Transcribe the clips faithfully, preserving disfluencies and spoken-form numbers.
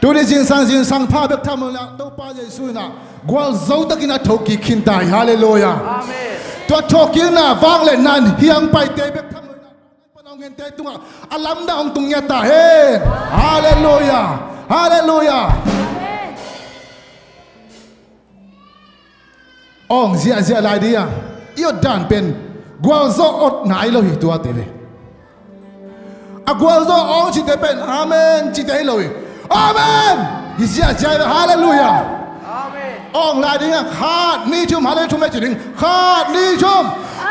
Tuni zingsang, zingsang pha bek tham lo in ah, Topa Jesu in ah gualzo takin a thokik khin ta hi. Halleluiah. Amen. Tua thokikna vangliatna in hiang paite bek tham lo in ah, pan hong gente tungah a lamdang hong tung ngiat ta hen. Halleluiah. Halleluiah. Awng ziahziah lai ding a, i awt dan pen gualzo awtna ahi lo hi, tuate ve. A gualzo awng cite pen amen cite ahi lo hi. Amen hi ziahziah ve. Halleluiah. Amen. Awng lai ding a, khat ni thum, halleluiah thum le ci ding. Khat ni thum.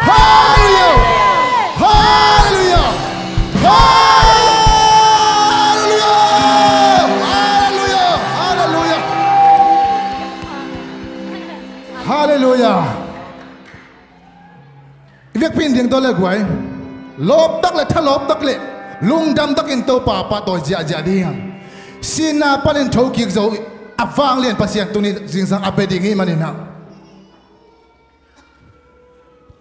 Halleluiah. Halleluiah. Halleluiah. Halleluiah. Halleluiah. Halleluiah. I vekpi in ding tawh le guai, lawptak le thalawptak le lungdamtakin Topa pahtawi ziahziah ding. Sihna panin thokik zo a vanglian Pasian tuni zingsang a bia ding hi manin ah,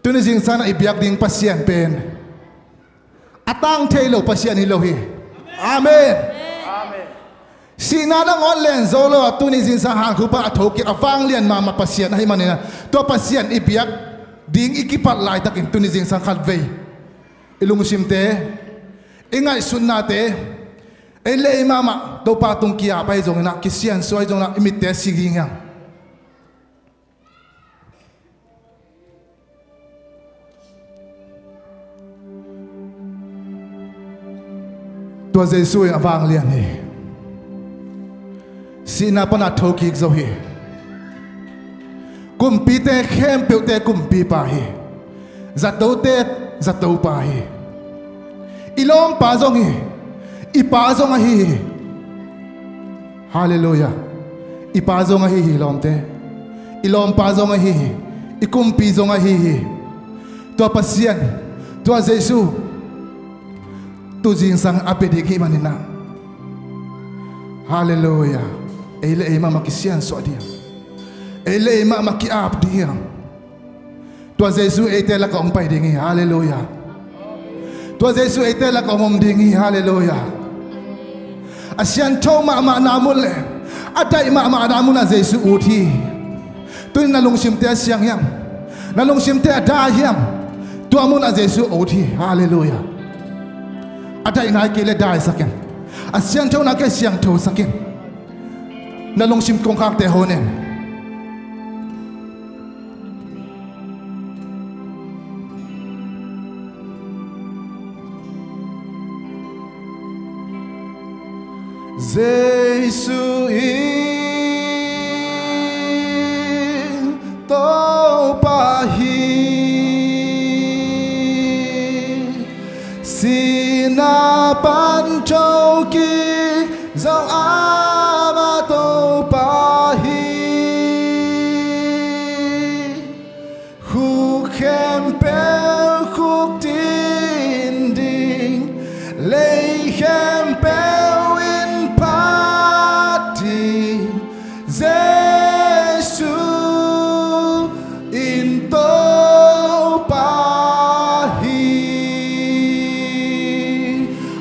tuni zingsang ah i biak ding Pasian pen a tang thei lo Pasian hi lo hi. Amen. Amen. Sihna nangawn len zo lo a, tuni zingsang hankhuk pan a thokik a vanglian mahmah Pasian ahih manin ah, tua Pasian i biak ding i kipat laitakin tuni zingsang khatvei i lungsimte, i ngaihsutnate, ei le ei mahmah Topa tung ki-ap ahi zongin ah, kisiansuah ahi zongin ah, i mitte si ding hiam? Tua Jesu in a vanglian hi. Sihna pana thokik zo hi. Kumpite khempeuhte kumpipa hi. Zatote zatopa hi. I lawmpa zong hi. I pa zong ahi hi. Halleluiah. I pa zong ahi hi, lawmte. I lawmpa zong ahi hi. I kumpi zong ahi hi. Tua Pasian, tua Jesu, tu zingsang a bia ding hi manin ah, halleluiah, ei le ei mahmah kisiansuah ding. Ei le ei mahmah ki-ap ding. Tua Jesu eite lakah hong pai ding hi. Halleluiah. Tua Jesu eite lakah hong om ding hi. Halleluiah. A siangtho mahmahna mun le a daih mahmahna munah Jesu ut hi. Tuni na lungsimte a siang hiam? Na lungsimte a dai hiam? Tua munah Jesu ut hi. Halleluiah. A daihna hi kei le daisak in. A siangthona hi kei le siangthosak in. Na lungsim kongkhakte hon in. Jesu in Topa hi. Sihna pan thokik zo a, amah Topa hi. Khuk khempeuh khuktin ding, lei khempeuh in phat ding, Jesu in Topa hi.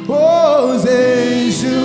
Oh, Jesu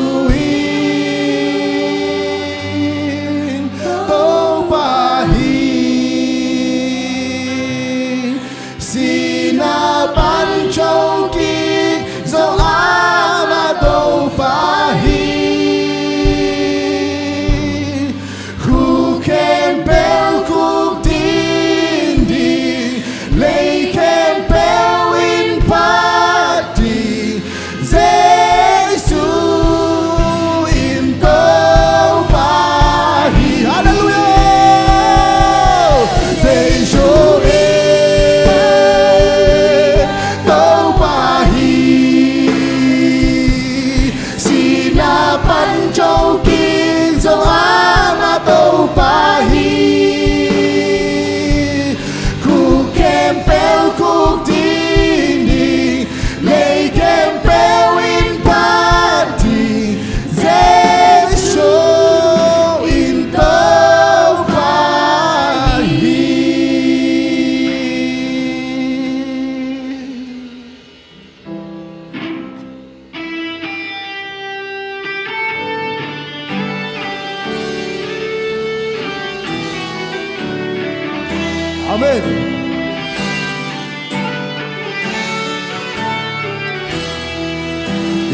Amen.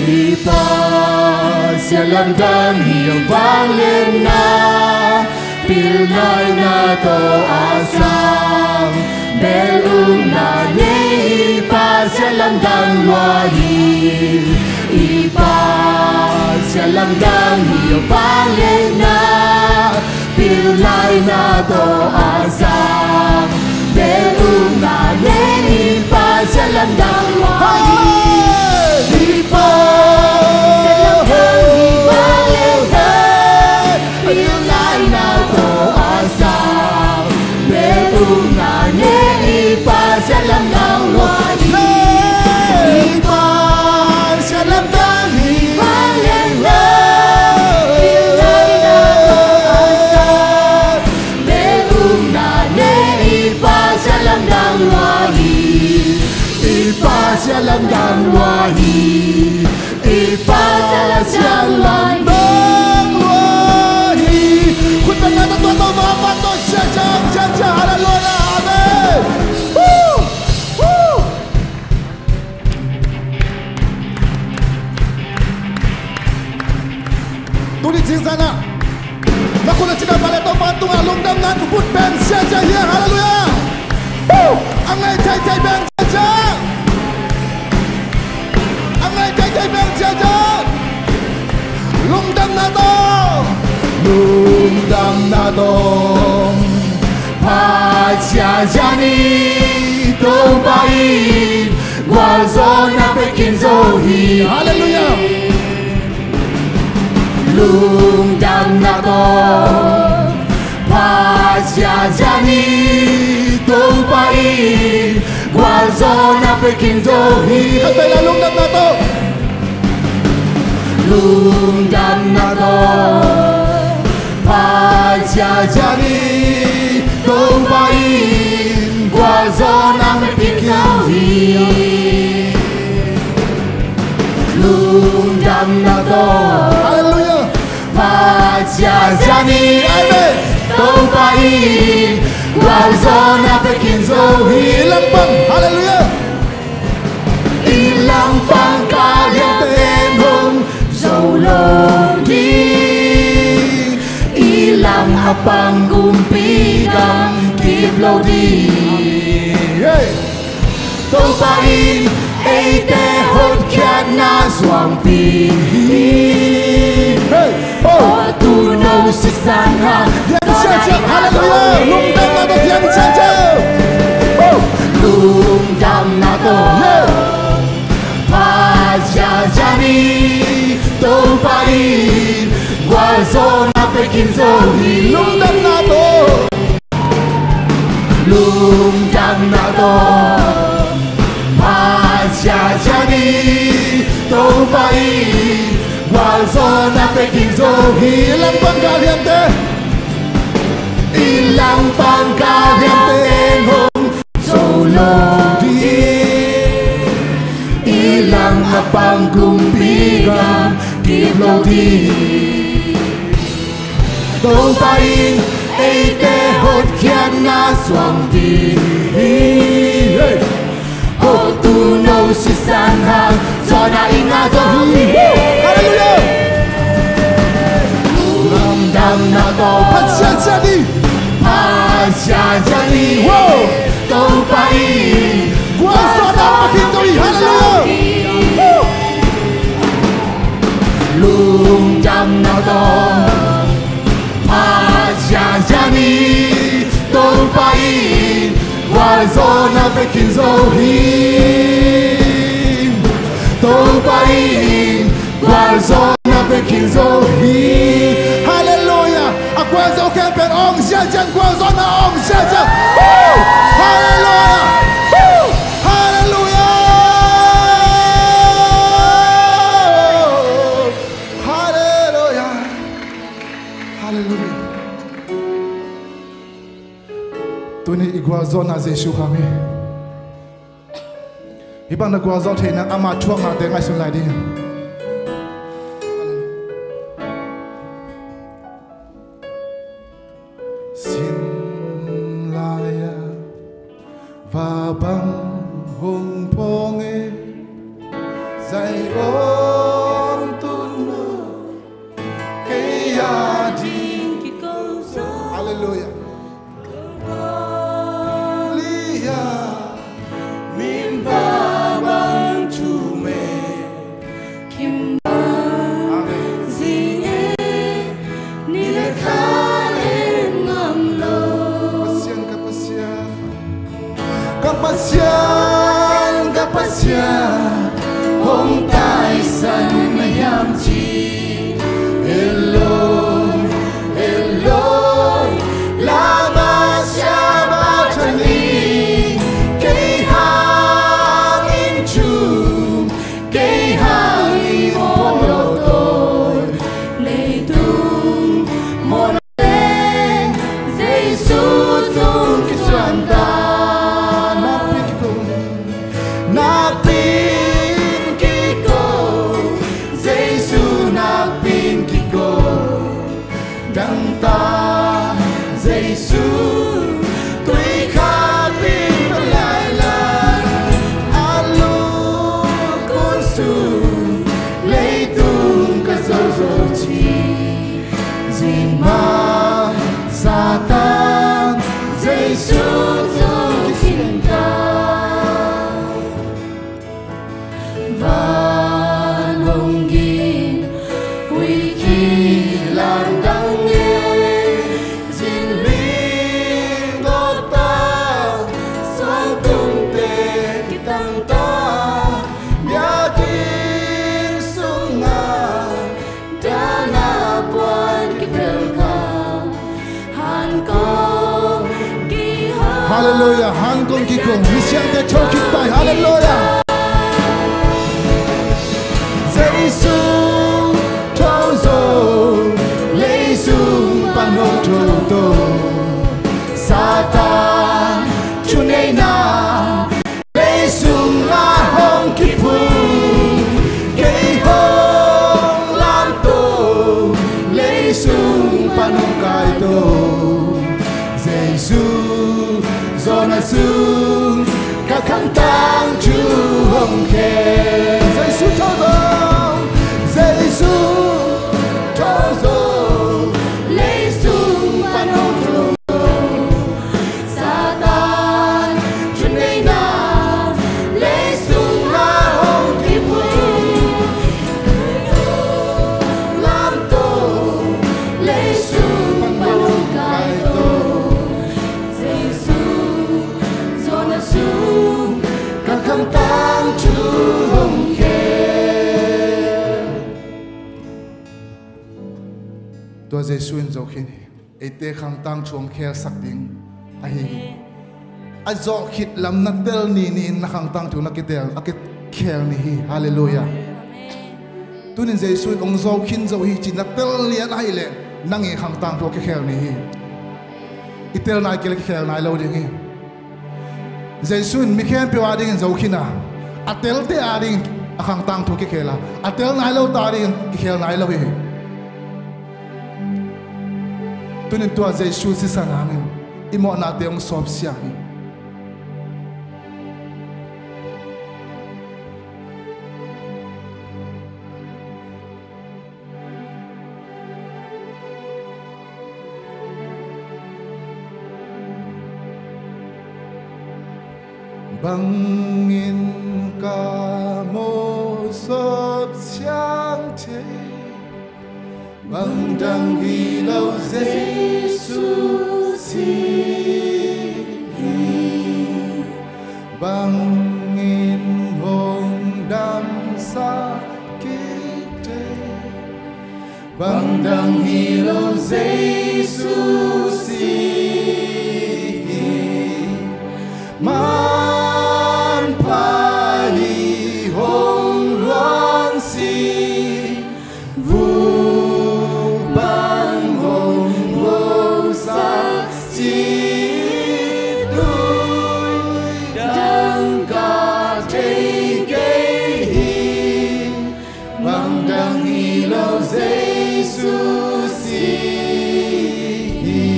I Pasian lamdang hi a vangliatna, pilna itna tawh a sang, belumna nei, i Pasian lamdang lua hi. I Pasian lamdang hi a vangliatna, pilna itna tawh a sang, belumna nei, i Pasian lamdang lua hi. I Pasian lamdang hi a vangliatna, pilna itna tawh a sang, belumna nei, i Pasian lamdang lua hi. I Pasian lamdang hi a vangliatna, pilna itna tawh a sang, belumna nei, i Pasian lamdang lua hi. I Pasian lamdang lua hi. I Pasian lamdang lua hi. Khut beng na tawh, tua tawh, tua tawh, sia sia, sia sia, hallelujah, amen. Woo! Woo! Tuni zingsang ah na khut a cina pale Topa tungah lungdamna khut beng sia sia hi, hallelujah. Woo! A ngai thei thei beng sia sia. A ngai thei thei beng sia sia. Lungdamna tawh, lungdamna tawh, Pasian zia ni, Topa in gualzawhna pia khin zo hi. Hallelujah. Lungdamna tawh, Pasian zia ni, Topa in gualzawhna pia khin zo hi. Khat vei la, lungdamna tawh. Lungdamna tawh, Pasian zia ni, Topa in gualzawhna pia khin zo hi. Lungdamna tawh. Hallelujah. Pasian zia ni, amen, Topa in gualzawhna pia khin zo hi. Langpang, hallelujah. I langpang ka liamte hong zo lo ding, i lang a pang kumpi gam kip lo ding. Hey. Topa in eite hotkhiatna suangpi hi. Hey, oh. Aw tuuno sisan hang. Hallelujah. Lungdamna tawh, lungdamna tawh. Pasian zia ni, Topa in gualzawhna pia khin zo hi. Lungdamna tawh. Lungdamna tawh, Pasian zia ni, Topa in gualzawhna pia khin zo hi. Langpang ka liamte, i langpang ka liamte hong zo lo ding, i lang a pang kumpi gam kip lo ding. Topa in eite hotkhiatna suangpi hi. Hey. Aw tuuno sisan hang, zawhna i ngah zo hi. Hallelujah. Lungdamna tawh, Pasian zia ni, Pasian zia ni. Wow. Topa in gualzawhna pia khin zo hi. Hallelujah. Lungdamna tawh, Pasian zia ni, Topa in gualzawhna pia khin zo hi. Topa in gualzawhna pia khin zo hi. Hallelujah. A gualzo khempeuh ong ziahziah, gualzawhna ong ziahziah. Woo! Hallelujah. Woo! Hallelujah. Hallelujah. Hallelujah. Tuni i gualzawhna Jesu Khang hi. Hih bang na gualzawh theihna, ama thuaknate ngaihsun lai ding. Sin lai-a Dangta Jesu tui khat in lailai a lukun sung leitung ka zozo ci. Zingma Satan Jesu tawh kisinta. Van hong gin huih kilan dang e, zinling gawta suangtumte kitangta, biakinn sunga dana puan kipelkha. Hallelujah. Han kong kikhong. Misiangte tho kik ta in. Hallelujah. Jesu tho zo, leisung pan hong tho to. Satan thuneihna leisung ah hong kiphum, kei hong lamto, leisung pan hong kaito. Jesu zawn ah sung ka khangtang thu hong khen. Jesu tho zo, Jesu tho zo, leisung pan hong tho. Satan thuneihna leisung ah hong kiphum, lamto, leisung pan hong kaito. Jesu zawn ah sung ka khangtang thu hong khen. Tua Jesu in zo khin hi. Eite khangtang thu hong khelsak ding ahi hi. A zawh khit lam na tel ni ni-in na khangtang thu na kitel, a kikhel ni hi. Hallelujah. Tunin Jesu in hong zo khin zo hi ci na tel lian ahih leh nang i khangtang thu a kikhel ni hi. I tel nai kei leh kikhel nai lo ding hi. Jesu in mi khempeuh adingin zo khin a, a telte adingin a khangtang thu kikhel a, a tel nai lote adingin kikhel nai lo hi. Tunin tua Jesu sisan hangin i mawhnate hong sawpsiang hi. Bangin ka mawh sawpsiang thei, bang dang hi lo Jesu si hi. Bangin hong damsak kik thei, bang dang hi lo Jesu si hi. Manpha hi hong luang si, vuk bang hong wosak si, tui dang ka thei kei hi. Bang dang hi lo Jesu si hi.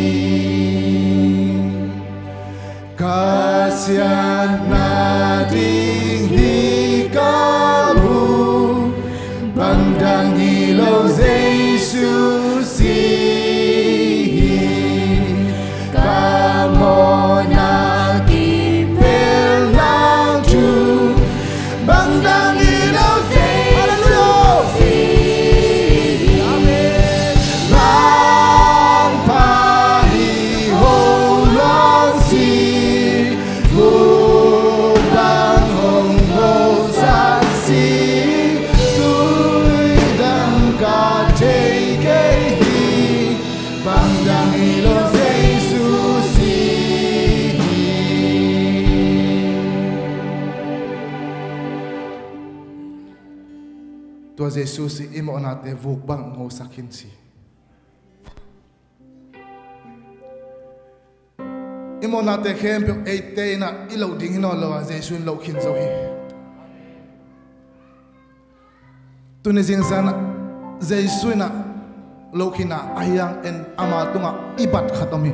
Ka siatna ding hi ka mu, bang dang hi lo Jesu si hi. Ka mawhna kipelh nang thu, bang dang hi lo Jesu si hi. Amen. Manpha hi hong luang si, vuk bang hong wosak si, tui dang ka thei kei hi. Bang dang hi lo Jesu si hi. Tua Jesu si i mawhnate vuk bang hong wosak khin si. I mawhnate khempeuh eite in ah i loh ding hi nawn lo a, Jesu in loh khin zo hi. Tuni zingsang ah Jesu in ah Lo khin a, ahi hangin ama tungah i bat khat om hi.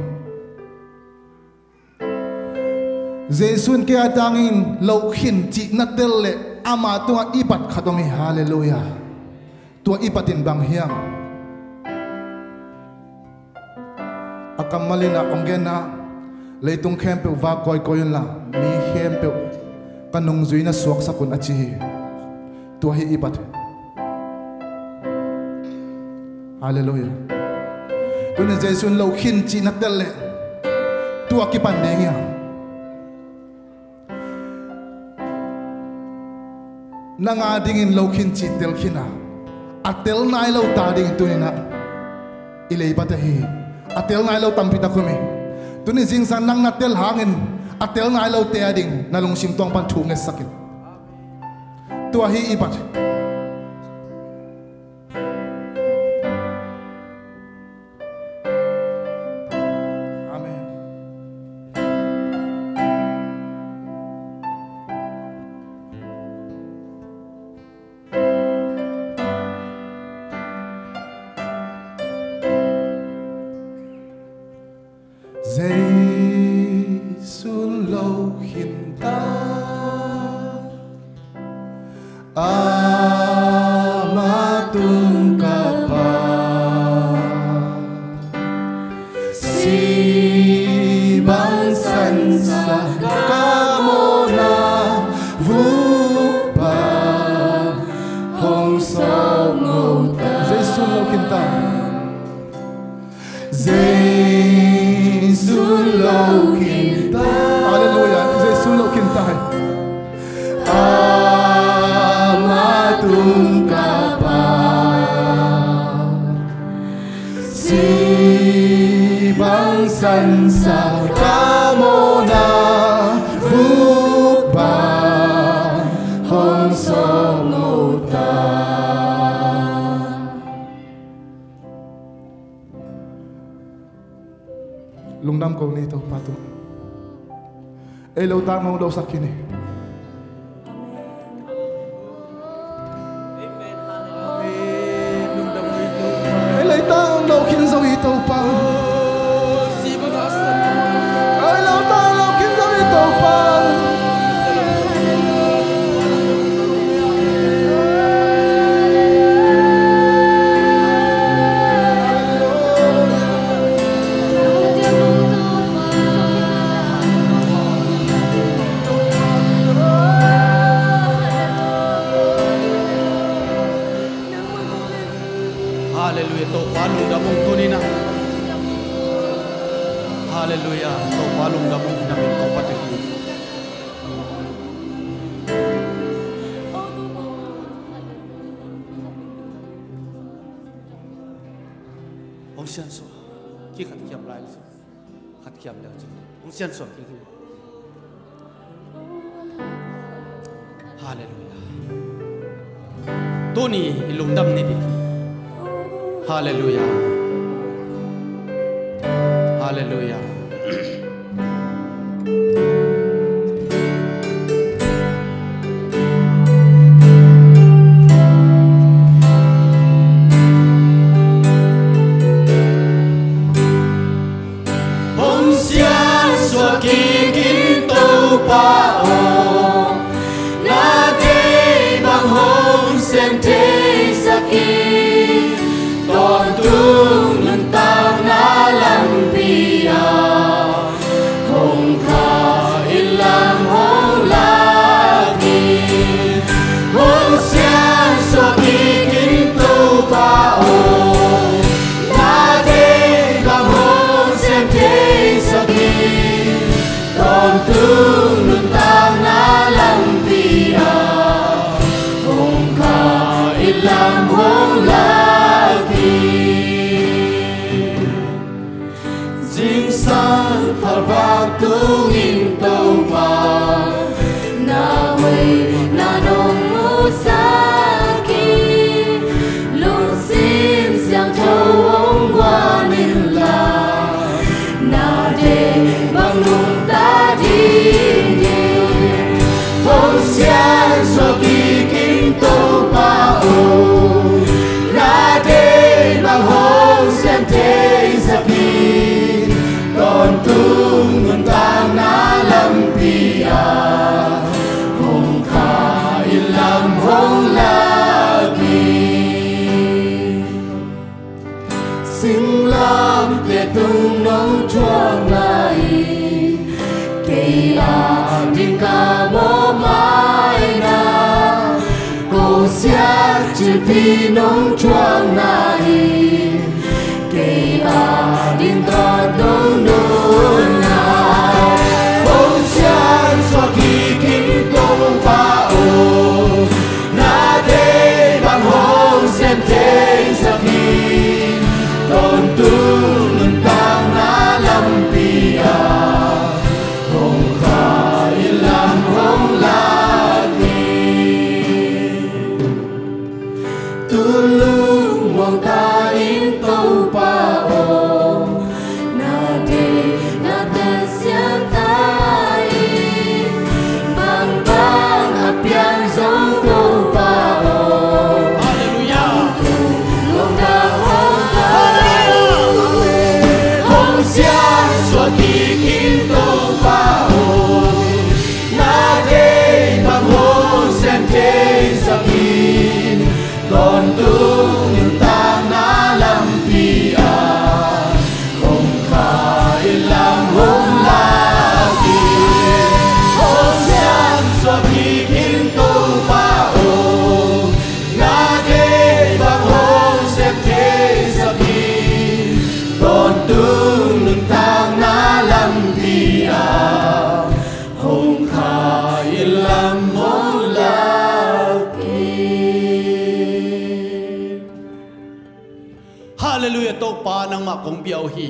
Jesu in kei a dingin lo khin cih na tel leh ama tungah i bat khat om hi. Halleluiah. Tua i bat in bang hiam? A kammal in ah hong gen a, leitung khempeuh vak kawikawi unla, mi khempeuh ka nungzui na suaksak un, a ci hi. Tua hi i bat hi. Halleluiah. Tuni Jesu in lo khin cih na tel leh tua kipan ding hi a. Nang a dingin lo khin cih tel khin a, a tel nai lo ta dingin tuni in ah i leibat ahi hi. A tel nai lo tampi tak om hi. Tuni zingsang nang na tel hangin a tel nai lote a ding na lungsim tuang pan thu ngetsak in. Tua hi i bat hi. Amen. Jesu lo khin ta, ama tung ka pan, si bang sansa ka mawhna, vuk bang hong sawm ngawh ta. Jesu lo khin ta. Jesu lo khin ta. Halleluiah. Jesu lo khin ta hi. Ama tung ka pan, si bang sansa ka mawhna, vuk bang hong sawm ngawh ta. Lungdam ko ni Topa tu. Ei lo tang hong dosak khin hi. Ei lo tang hong do khin zo hi Topa. Ei lo tang hong do khin zo hi Topa. Halleluiah. Topa lungdam ung tuni in ah. Halleluiah. Topa lungdam ung, na min Topa teki. Hong siansuah. Kikhat kiam lai. Khat kiam leu cin hong siansuah kik hi. Halleluiah. Tuni i lungdam ni ding. Halleluiah. Halleluiah. Hong siansuah kik in Topa aw, na deih bang hong sem theisak in. Tawntung nuntakna lampi ah kong kha in lam hong lak in. Hong siansuah kik in Topa aw, na deih bang hong sem theisak in. Tawntung nuntakna lampi ah kong kha in lam hong lak in. Zingsang phalvak tungin Topa na hoihna nong musak in. Lungsim siangtho hong guan in la, na deih bang nungta ding in. Hong siansuah kik in Topa aw, na deih bang hong Singlamteh tung nong thuakna in kei a ding ka mawhmaina, ko siat cilpi nong thuakna in kei a ding ka dong nunna. Hong siansuah kik in Topa aw, na deih bang hong sem thei sak in, tawntung nuntakna lampi ah hong khai lam hong lak in. Tulung muang ta in Topa aw, na deih na tel siang ta in, bangbang a piang zong Topa aw. Halleluiah. Lungdam hong ta. Halleluiah. Hong siansuah kik in Topa aw, na deih bang hong sem thei sak in, tawntung nuntakna lampi ah hong khai lam hong lak in. Hong siansuah kik in Topa aw, na deih bang hong sem thei sak in, tawntung nuntakna lampi ah hong khai lam hong lak in. Halleluiah, Topa nangmah kong bia uh hi.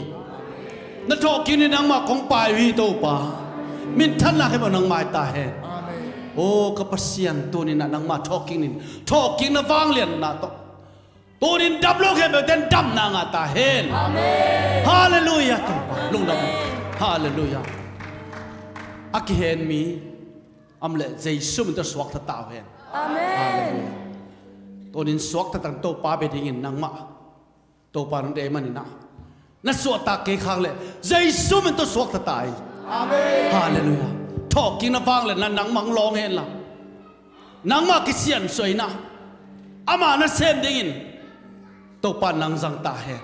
Na thawhkikna in nangmah kong pai uh hi Topa. Minthanna khempeuh nang mai ta hen. Aw ka Pasian, tuni-in ah nangmah thawhkikna in, thawhkikna vangliatna tawh tuni-in dam lo khempeuhte in damna ngah ta hen. Halleluiah, Topa lungdam. Halleluiah. A kihen mi om leh Jesu min tawh suakta ta uh hen. Halleluiah. Tuni-in suakta tak Topa bia dingin nangmah Topa nong deih manin ah, na suahtak kei khak leh Jesu min tawh suakta ta in. Halleluiah. Thawhkikna vangliatna nangmah hong lawng hen la, nangmah kisiansuah in ah, ama nasem dingin Topa nang zang ta hen.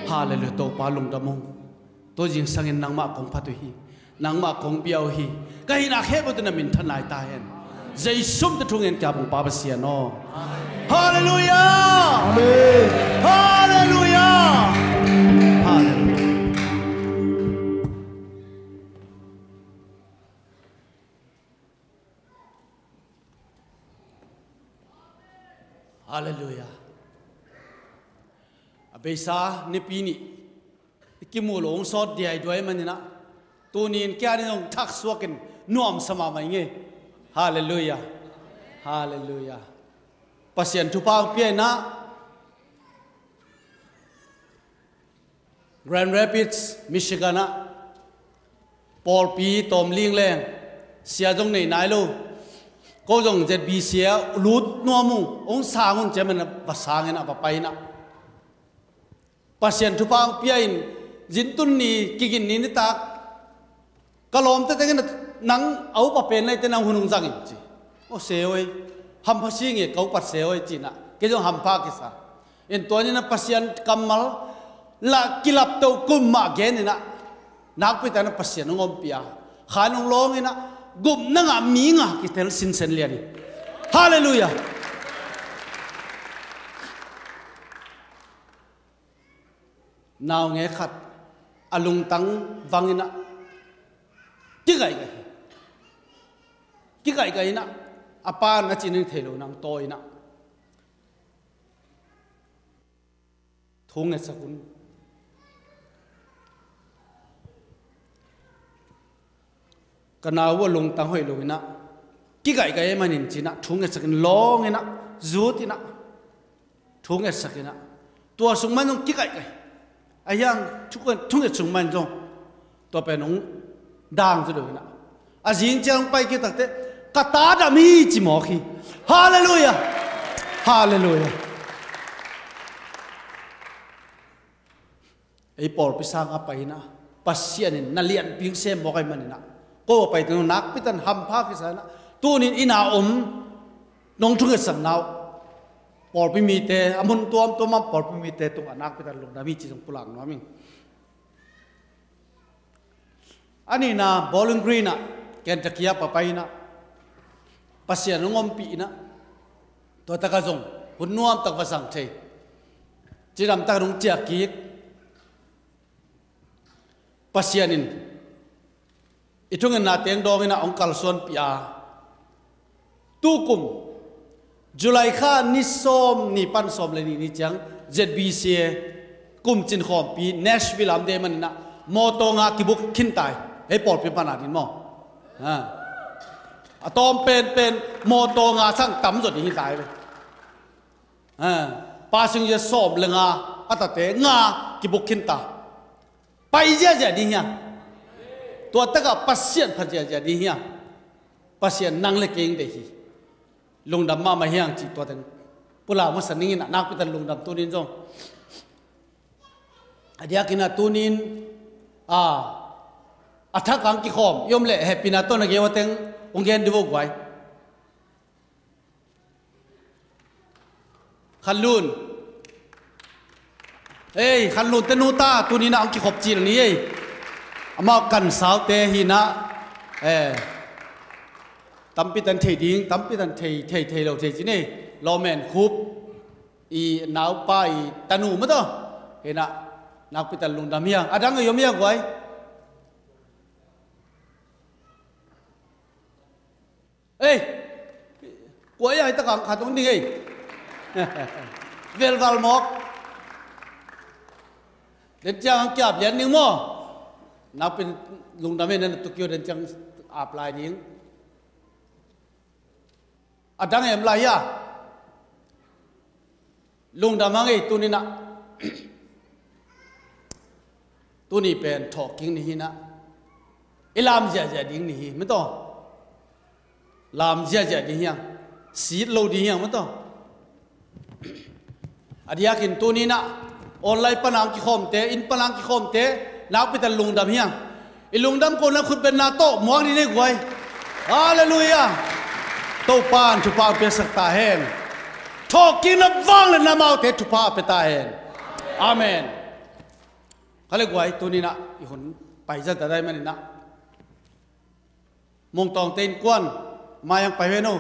Halleluiah, Topa lungdam ung. Tua zingsangin nangmah kong phat uh hi. Nangmah kong bia uh hi. Ka hihna khempeuhte na minthan lai ta hen. Jesu min tawh thu ngen ka, Topa Pasian aw. Halleluiah. Amen. Halleluiah. Halleluiah. Halleluiah. A beisa Nipi ni i kimu lo hong sawt diaiduai manin ah, tuni-in kia ni zong thaksuak in nuamsa mahmah ing ei. Halleluiah. Halleluiah. Pasian thupha hong pia in ah, Grand Rapids, Michigan ah pawlpi tawm lingleng, sia zong nei nai lo. Ko zong Z B C ah lut nuam ung, hong sang un ci-a manin ah va sang in ah, va pai in ah, Pasian thupha hong pia in, zintun ni, kigin ni nitak ka lawmte tengin, nang a upa pen leite nang hun hong zang in ci. Aw se oi, hampha si nge ka upa se oi ci-in ah kei zong hampha kisa in, tua ni-in ah Pasian kammal la kilaptoh kum mah gen in ah, nakpi takin ah Pasian hong ompih a, khan hong lawng in ah, gupna ngah mi nga kitel sinsen lian in. Halleluiah. Naungek khat a lungtang vang in ah, kigaihgaih, kigaihgaih in ah, a pa in a cih ning thei lo in ah hong tawi in ah, thu ngetsak un. Ka nau uh a lungtang hoih lo in ah, kigaihgaih ahih manin ci-in ah thu ngetsak in, lawng in ah, zut in ah, thu ngetsak in ah, tua sung mah zong kigaihgaih. Ahi hang thu, thu nget sung mah in zong tua pen hong dang zaw lo in ah, a zing ciang hong pai kik takteh, ka ta dam hi ci mawk hi. Halleluiah. Halleluiah. Ei pawlpi sang a pai in ah, Pasian in na lianpi hong sem mawk ahih manin ah, ko a pai teng nakpi takin hampha kisa in ah, tuni-in inn a om nong thu ngetsakna uh, Pawlpi mite, a mun tuamtuam a pawlpi mite tungah nakpi tak lungdam hi ci zong pulak nuam ing. A nihna, Bowling Green ah, Kentucky ah papai in ah, Pasian hong ompih in ah, tua takah zong hun nuam tak va zang thei, cidam tak nong ciah kik. Pasian in i thungetna teng dawng in ah hong kalsuanpih a, tukum July kha ni sawm ni pan sawm le nih ni ciang Z B C A kum cin khawmpi Nashville ah om deh man in ah mawtaw nga kibuk khin ta hi. Hei pawlpi pan a ding maw? Ha. A tawm penpen mawtaw nga sang tam zaw ding hi ta hi ve. Ha. Passenger sawm le nga, a tate nga kibuk khin ta. Pai ziahziah ding hiam? Tua takah Pasian phat ziahziah ding hiam? Pasian nang le kei hong deih hi. Lungdam mahmah hi hang cih tua teng pulak masa ning in ah, nakpi tak lungdam tuni in zong. A diakin ah tuni in, a, a thak hong kikhawm i om leh hehpihna tawh na gei ua teng hong gen dih vo guai. Khanlun. Ei, Khanlun te nu ta, tuni in ah hong kikhop cil ni ei. Amau kan sau te hi in ah, eh, tampi tan thei ding, tampi tan thei, thei, thei lo thei ci ni. Lawmen Khup i naupa i tanu maw taw. Hi in ah, nakpi tan lungdam hi hang. A dang a i om hi hang guai. Ei, kua i ai takang khat hong ding ei. Velval mawk. Den ciang ang kiap lian ding maw? Nakpi lungdam ei, na tukiu den ciang ap lai ding. A dang em lai hia? Lungdam hang ei tuni in ah. Tuni pen thawhkik ni hi in ah. I lam ziahziah ding ni hi, maw taw. Lam ziahziah ding hi hang. Sit lo ding hi hang, maw taw. A diakin tuni in ah online pan hong kikhawmte, inn pan hong kikhawmte, nakpi tak lungdam hi hang. I lungdam ko na khutbetna tawh muak ni nei guai. Halleluiah. Topa in thupha piaksak ta hen. Thawhkikna vangliatna amaute thupha pia ta hen. Amen. Kha le guai, tuni in ah i hun pai zat ta dai man in ah, Mungtawngte innkuan mai ang pai ve no.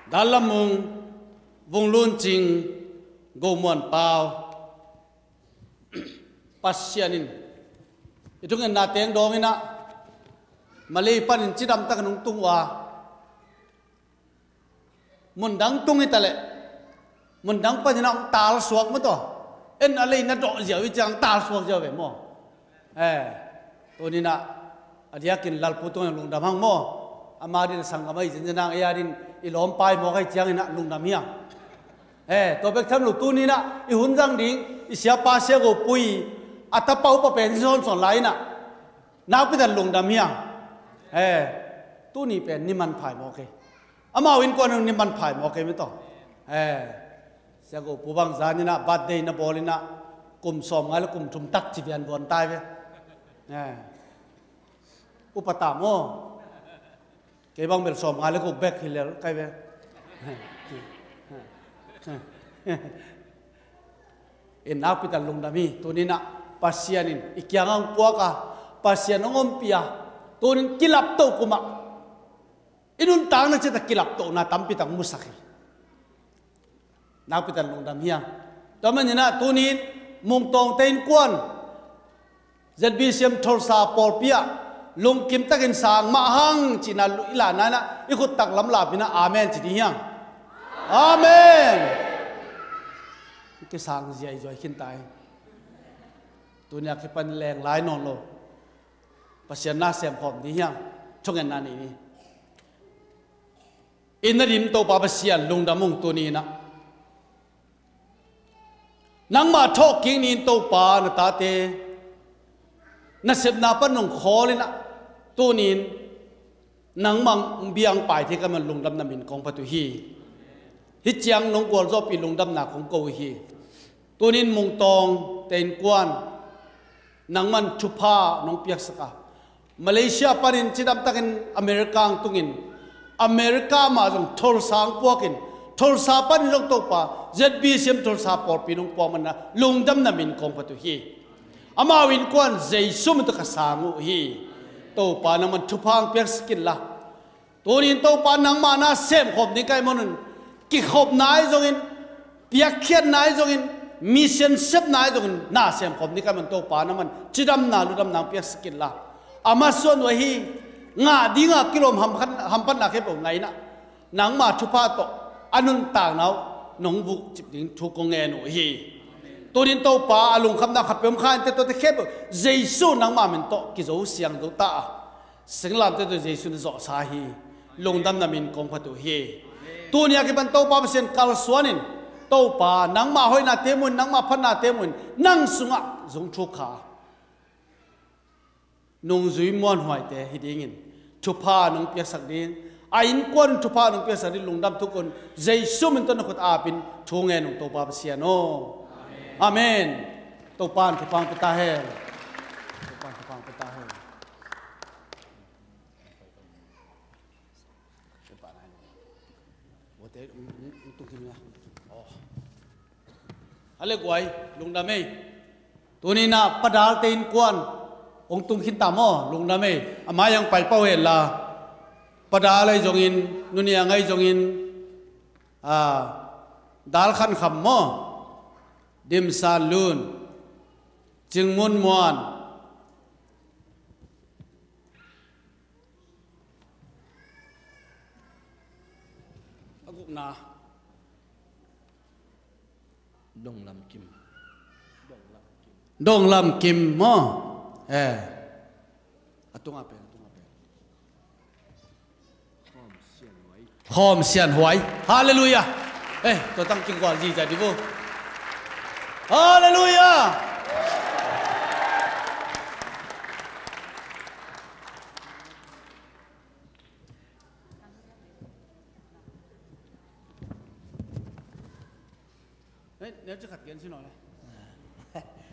Dal Lam Mung, Vung Lun Cing, Go Muan Pau. Pasian in i thungetna teng dawng in ah, Malay panin cidam tak nong tung uh a, mun dang tung hi ta leh, mun dang panin ah hong talsuak maw taw. En a lei na dawh ziau hi ciang talsuak ziau ve maw? Eh, tuni in ah, a diakin Lalpu tungah lungdam hang maw? Ama din a sanggam ahi zenzen hang, ei a din i lawmpa i mawk ahi ciangin ah lungdam hi hang. Eh, tua bek tham lo tuni in ah i hun zang ding i siapa Sia Go Pui a tapa upa pen hi sawnsawn lai in ah, nakpi tak lungdam hi hang. Eh, tuni pen ni manpha hi mawk ei. Amau innkuan ni manpha hi mawk ei maw taw. Eh, Sia Go Pu bang zan in ah birthday na bawl in ah kum sawmnga le kum thum tak ci vianvuan ta hi ve. Eh, upa ta maw? Kei bang bel sawmnga le guk bek hi lel kai ve. In nakpi tak lungdam hi. Tuni in ah Pasian in i kiangah hong puak a, Pasian hong ompih a, tuni in kilapto kum ah i nuntakna ciat ah kilaptohna tampi tak musak hi. Nakpi tak lungdam hi hang. Tua manin ah tuni in Mungtawngte innkuan Z B C M Tulsa pawlpi ah lungkim takin sang mah hang cihna i lahna in ah i khut tak lamlap in ah amen ci ding hi hang. Amen. Kisang ziaizuai khin ta hi. Tuni a kipan leng lai nawn lo. Pasian na sem khawm ding hi hang. Thungetna nei ni. In na dim Topa Pasian lungdam ung tuni in ah. Nangmah thawhkik ni in Topa na tate nasepna pan nong khawl in ah. Tuni in nangmah biang pai thei ka man lungdam na min kong phat uh hi. Hih ciang nong gualzawhpih lungdamna kong ko uh hi. Tuni in Mungtawngte innkuan nangman thupha nong piaksak a, Malaysia panin cidamtakin America ang tungin, America mah zong Tulsa ang puakin, Tulsa panin zong Topa Z B C M Tulsa pawlpi nong puak manin lungdamna min kong phat uh hi. Amau innkuan Jesu min tawh ka sang uh hi. Topa nangman thupha ang piaksak inla, tunin Topa nangmah na semkhawm ding ka hih manun, kikhopna ahi zongin, piakkhiatna ahi zongin, mission sepna ahi zongin na semkhawm ding ka hih manun Topa nangman cidamna ludamna ang piaksak inla, a masuan uh ahi ngah dinga kilawm hamphatna khempeuh ngaihna, nangma thupha tawh a nuntakna uh nong vuhcip ding thu kong ngen uh hi. Tunin Topa a lungkhamna khat peuh om kha inteh, tuate khempeuh Jesu nangma min tawh kizo siang zo ta a, singlamteh tawh Jesu na zawhsa hi. Lungdamna min kong phat uh hi. Tuni a kipan Topa Pasian kalsuanin, Topa nangma hoihnate muhin, nangma phatnate muhin, nang sungah zong thuk kha nungzui muanhuaite hi dingin thupha nong piaksak ding, a innkuan thupha nong piaksak ding lungdam thukun Jesu min tawh na khut apin thu ngen ung Topa Pasian aw. Amen. Topa in thupha ang pia ta hen. Topa in thupha ang pia ta hen. Hale guai, lungdam ei. Tuni na Pa Dalte innkuan hong tung khin ta maw, lungdam ei. A mai ang pai pah hen la, Pa Dal ahi zongin, Nu Niang ahi zongin, a, Dal Khan Kham maw, Dim San Lun, Cing Mun Muan, a gukna Dong Lam Kim. Dong Lam Kim maw? Eh. A tunga pen, a tunga pen. Khawm Sian Huai. Halleluiah. Eh, tua tang kigual zihziah dih vo. Halleluiah.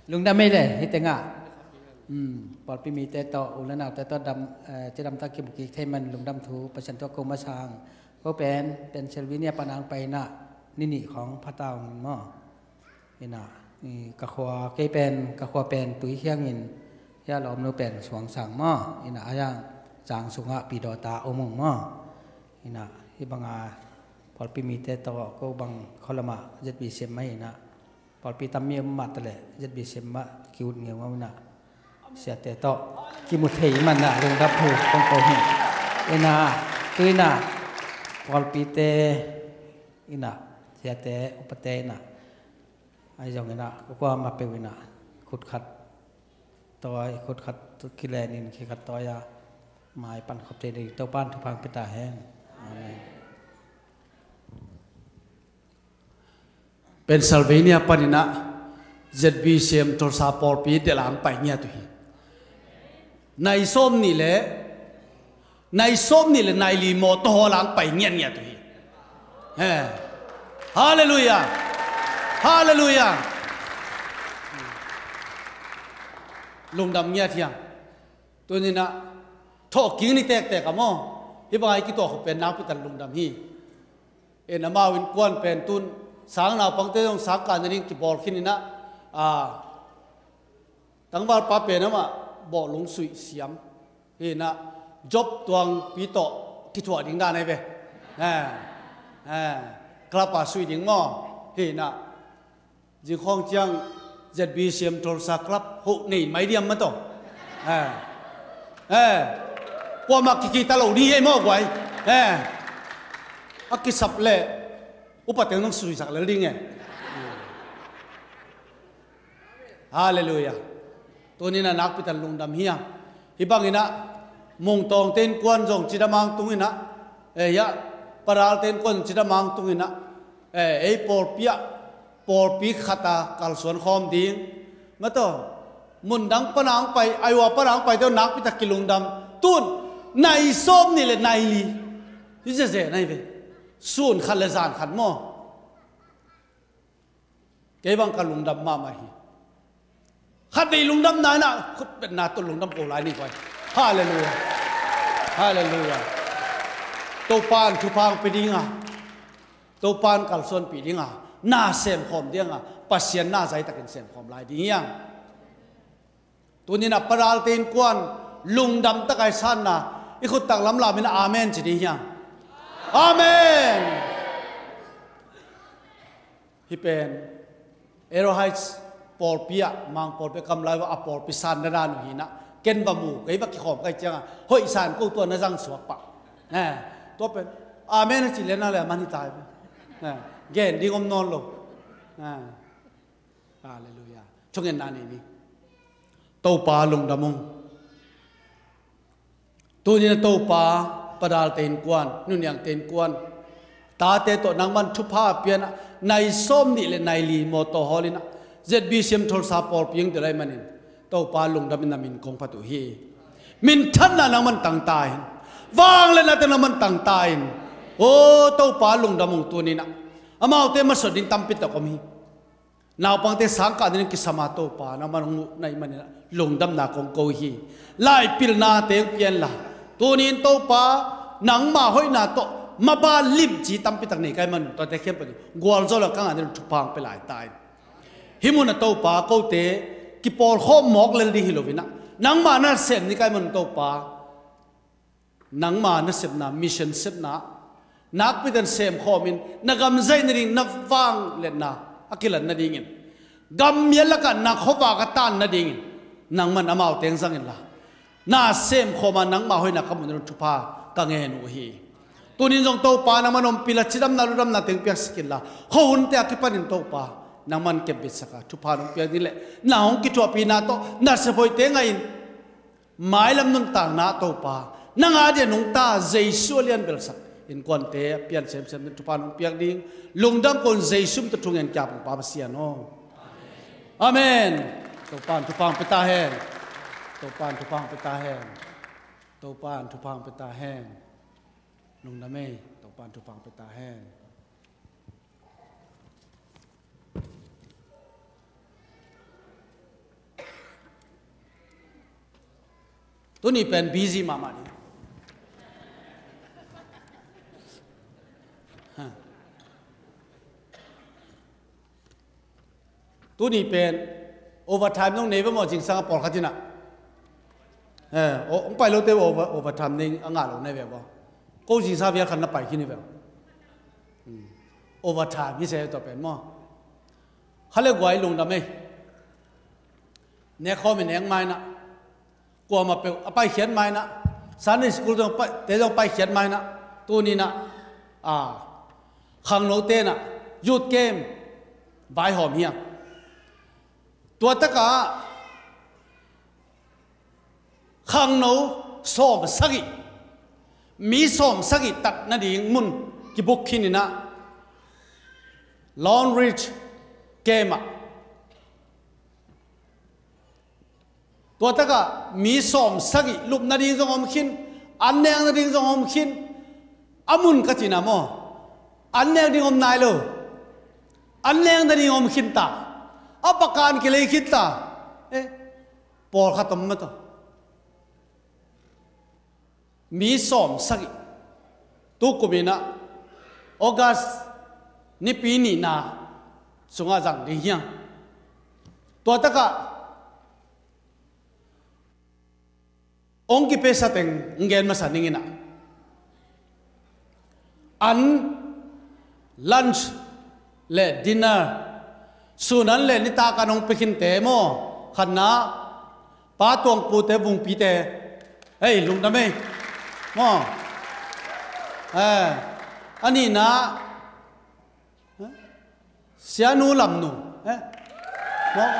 Lungdam ei le, hih tengah, um, pawlpi mite tawh, u le naute tawh dam, eh, cidamtak kimu kik thei man lungdam thu Pasian tawh ko masa hang. Ko pen Pennsylvania pan ang pai inah, ni nih khawng pha ta ung maw. Inah, i, ka khua, kei pen, ka khua pen Tui Khiang in, hia lawmnu pen Suang Sang maw. Inah, a hiang Cang sungah Pi Daw ta om ung maw. Inah, hih banga pawlpi mite tawh ko bang khualamah Z B C M mah inah, pawlpi tam mi om mah taleh Z B C M mah ki-ut ngeungau inah, siate tawh kimu thei manah lungdam thu kong ko hi. Inah, tu inah, pawlpite inah, siate upate inah, ahi zong inah, ka kuamah peuh inah, khut khat tawi, khut khat kilenin khit khat tawi a, mai pan khop thei ding Topa in thupha ang pia ta hen. Amen. Pennsylvania paninah Z B C M Tulsa pawlpi delh ang pai ngiat uh hi. Nai sawm nih le, nai sawm nih le nai li mawtaw hawl ang pai ngiat ngiat uh hi. Eh. Halleluiah. Halleluiah. Lungdam ngiat hiam. Tuninah thawhkik ni tektek a maw. Hih bangah i kituah khop pen nakpi tak lungdam hi. En amau innkuan pen tun sang naupangte zong sang kah nading kibawl khin inah, a, tangvalpa pen amah bawh lungsuih siam hi inah, Job Tuangpi tawh kithuah ding dan ahi ve. Eh, eh, club a suih ding maw. Hi inah Zingkhawng ciang Z B C M Tulsa Club hoh nei mai diam mah tawh. Eh. Eh. Kuamah kikita lo ding hi ei maw guai. Eh. A kisap leh upa teng nong suisak lel ding e. Halleluiah. Tuninah nakpi tak lungdam hiam. Hih banginah Mungtawngte innkuan zong cidam ang tunginah, eh, hiah, Pa Dalte innkuan cidam ang tunginah, eh, ei pawlpi ah, pawlpi khat a kalsuan khawm ding. Mataw, mundang pana ang pai, Iowa pana ang paite nakpi tak kilungdam. Tun, nai sawm nih le nai li. Hi zeze nai ve. Sun khat le zan khat maw. Kei bang ka lungdam mahmah hi. Khatvei lungdamna inah khutbetna tawh lungdam ko lai ni koi. Halleluiah. Halleluiah. Topa'n thupha hong pia dinga, Topa'n kalsuanpih dinga, na semkhawm dinga, Pasian na zaitakin semkhawm lai ding hiang. Tuni-in a padalte innkuan lungdam taka i sanna, i khut tang lamlamin amen ci ding hiang. Amen. Hih pen Aero Heights pawlpi ah, Mang pawlpi ah ka om lai-a, a pawlpi sanna dan uh hi-in ah, ken va mu, kei va kikhawm ka hih ciangin hoih san ko, tua na zang suak pah. Eh, tua pen amen a ci leh na leh a man hi ta hi. Eh, gen ding om nawn lo. Eh, halleluiah. Thungetna nei ni. Topa lungdam ung. Tuni-in a Topa, padalte innkuan, nuniangte innkuan, tate tawh nangman thupha a pianah, nai sawmnih le nai li mawtaw hawl-in ah, Z B C M Tulsa pawlpi hong delh ahih manin, Topa lungdamin na min kong phat uh hi. Minthanna nangman tangta in, vangliatna teng nangman tangta in, aw Topa lungdam ung. Tuni-in ah amaute masuan ding tampi tak om hi. Naupangte sangkah dingin kisam a, Topa nangman hong muh na hih manin ah lungdamna kong ko hi. Laipilnate hong pia inla, tuni-in Topa nangma hoihna tawh maban limci tampi tak nei ka hih manin, tuate khempeuh gualzo lo, ka ngah dingin thupha hong pia lai ta in. Hih munah Topa, kote kipawlkhawm mawk lel ding hi lo-in ah, nangma na sem ni ka hih manin Topa, nangma nasepna, mission sepna nakpi takin semkhawmin, na gam zaih nading, na vangliatna a kilat nadingin, gam mial lakah na khuavak a tan nadingin, nangman amaute hong zang inla, na semkhawm a, nangma hoihna ka muh nading thupha ka ngen uh hi. Tuni-in zong Topa nangman ompih inla, cidamna, ludamna teng piaksak inla, khuahunte a kipanin Topa nangman kepbitsak a, thupha nong piak ding le na hong kithuahpihna tawh nasep hoihte ngah in, mailam nuntakna ah Topa, nang a dia nungta Jesu a lianbelsak innkuante a pian semsem ding thupha nong piak ding, lungdam ko-in Jesu min tawh thungen, kiang pumpa Pasian aw. Amen. Topa'n thupha hong pia ta hen. Topa'n thupha hong pia ta hen. Topa'n thupha hong pia ta hen. Lungdam ei. Topa'n thupha hong pia ta hen. Tuni pen busy mahmah ni. Ha. Tuni pen overtime nong nei ve maw, zingsang a pawlkhat in ah. Eh, o-, hong pai lote over, overtime nei a ngah lo na hi ve maw. Ko zingsang vial khat na pai khin hi ve. Hmm. Overtime hi se tua pen maw. Kha le guai, lungdam ei. Nek khawm i nek ma-in ah, kuamah peuh a paikhiat ma-in ah, Sunday school zong pai, te zong paikhiat ma-in ah, tuni-in ah, a, khangnote in ah youth camp vaihawm hi hang. Tua takah khangno sawmsagih, mi sawmsagih tat nading mun kibuk khin in ah, Long Ridge camp ah, tua takah mi sawmsagih lup nading zong om khin, an nek nading zong om khin. A mun ka cihna maw, an nek ding om nai lo, an nek nading om khin ta. A pakan kilei khin ta. Eh, pawlkhat om mah tawh. Mi sawmsagih, tukum in ah August nipi nihna sungah zang ding hi hang. Tua takah hong kipiasa teng hong gen masa ning in ah, an, lunch le dinner, sun an le nitak an hong pia khinte maw. Khatna, Pa Tuang Pu te, Vung Pi te. Hei, lungdam ei. Maw. Eh, a nihna, eh? Sianu Lam Nu. Eh? Maw.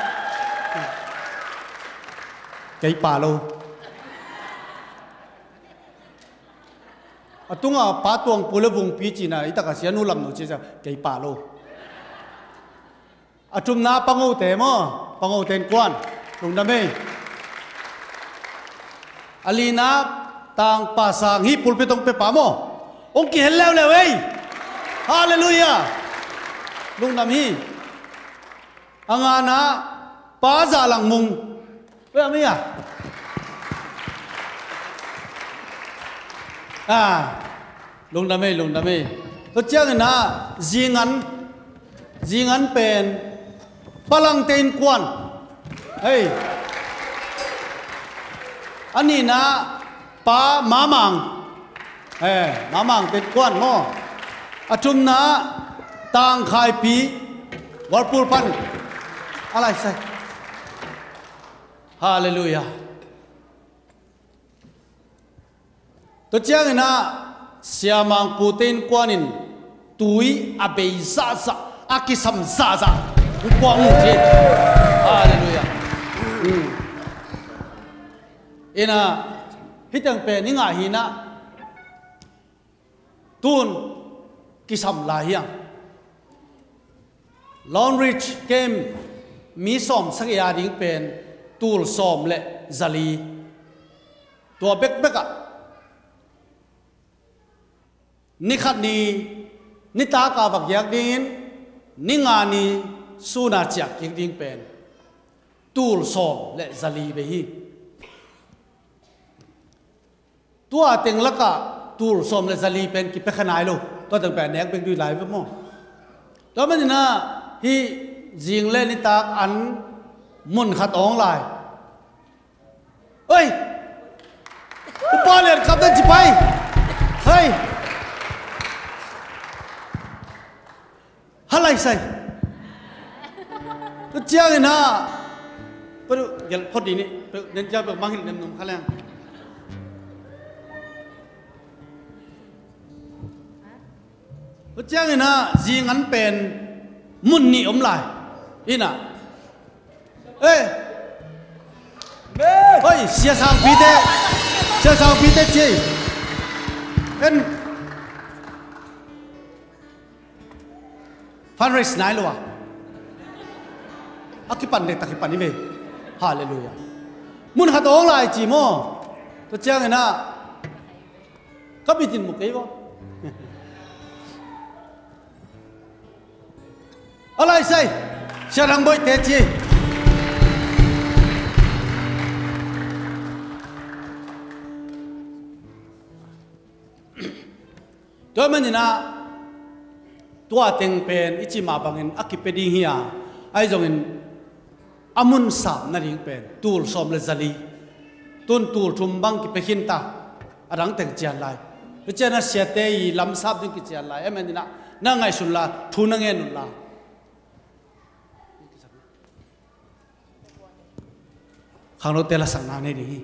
Kei pah lo. A tungah Pa Tuang Pu le Vung Pi cihna, i takah Sianu Lam Nu cih ciang kei pah lo. A thumna, Pa Ngo te maw, Pa Ngo te innkuan, lungdam ei. A lina, Tang Pa Sang, hih pulpit hong pia pa maw, hong kihel leuleu ei. Halleluiah. Lungdam hi. A ngana, Pa Za Lang Mung. Pia mi a. Ah, lungdam ei, lungdam ei. Tua ciangin ah, zingan, zingan pen Pa Langte innkuan. Hei. A nihna Pa Mamang. Eh, Mamang te innkuan maw. A thumna Tangkhaipi Walpul pan. A lai sai. Halleluiah. Tua ciangin ah Sia Mangpu te innkuan in tui a bei zahzah, a kisam zahzah, hong puak uh ci. Halleluiah. Mm. Ina, hih teng pen i ngah hi na, tun kisam lai hiang. Long Reach Camp mi sawm sagih a ding pen tul sawm le zali. Tua bekbek ah ni khat ni, nitak a va giak dingin, ni nga ni sun a ciah kik ding pen tul sawm le zali bei hi. Tua teng lakah tul sawm le zali pen kipia kha nai lo. Tua teng pen nek bek dui lai ve maw. Tua manin ah hih zing le nitak an mun khat awng lai. Oi! Upa Lian Kham den ci pai. Hei! Halai sai. Tua ciangin ah, pai gelh phot dih ni. Pai, den ciang pai mangngilh nemnom kha leng. Tua ciangin ah zingan pen mun nih om lai. Ina. Eh. Oi, Sia Sangpi te. Sia Sangpi te ci. En. Fundraise nai lo a. A kipan dek tak kipan i ve. Halleluiah. Mun khat awng lai ci maw. Tua ciangin ah ka bitin mu kei maw. A lai sai. Sia Dang Boih te ci. Tua manin ah tua teng pen i cih mah bangin a kipia ding hi a, ahi zongin a mun sap nading pen tul sawm le zali, tun tul thum bang kipia khin ta, a dang teng cian lai. Tua ciang a siate i lam sap ding kician lai. Amen ina, na ngaihsun la, thu na ngen un la. Khangnote lasakna nei ding hi.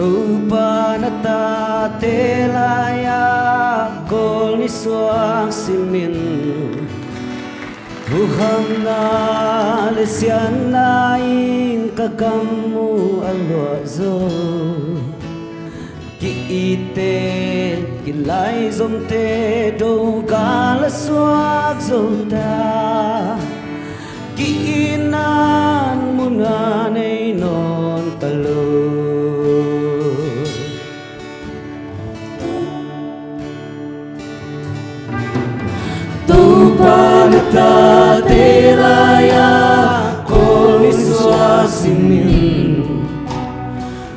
Topa na tate lai-a Kawl nisuak simin, huhamna le siatna in ka kam uh a luah zo. Ki-itte kilaizomte dogal a suak zo ta. Ki-itna mun a nei nawn ta lo. Topa na tate lai-a Kawl nisuak simin,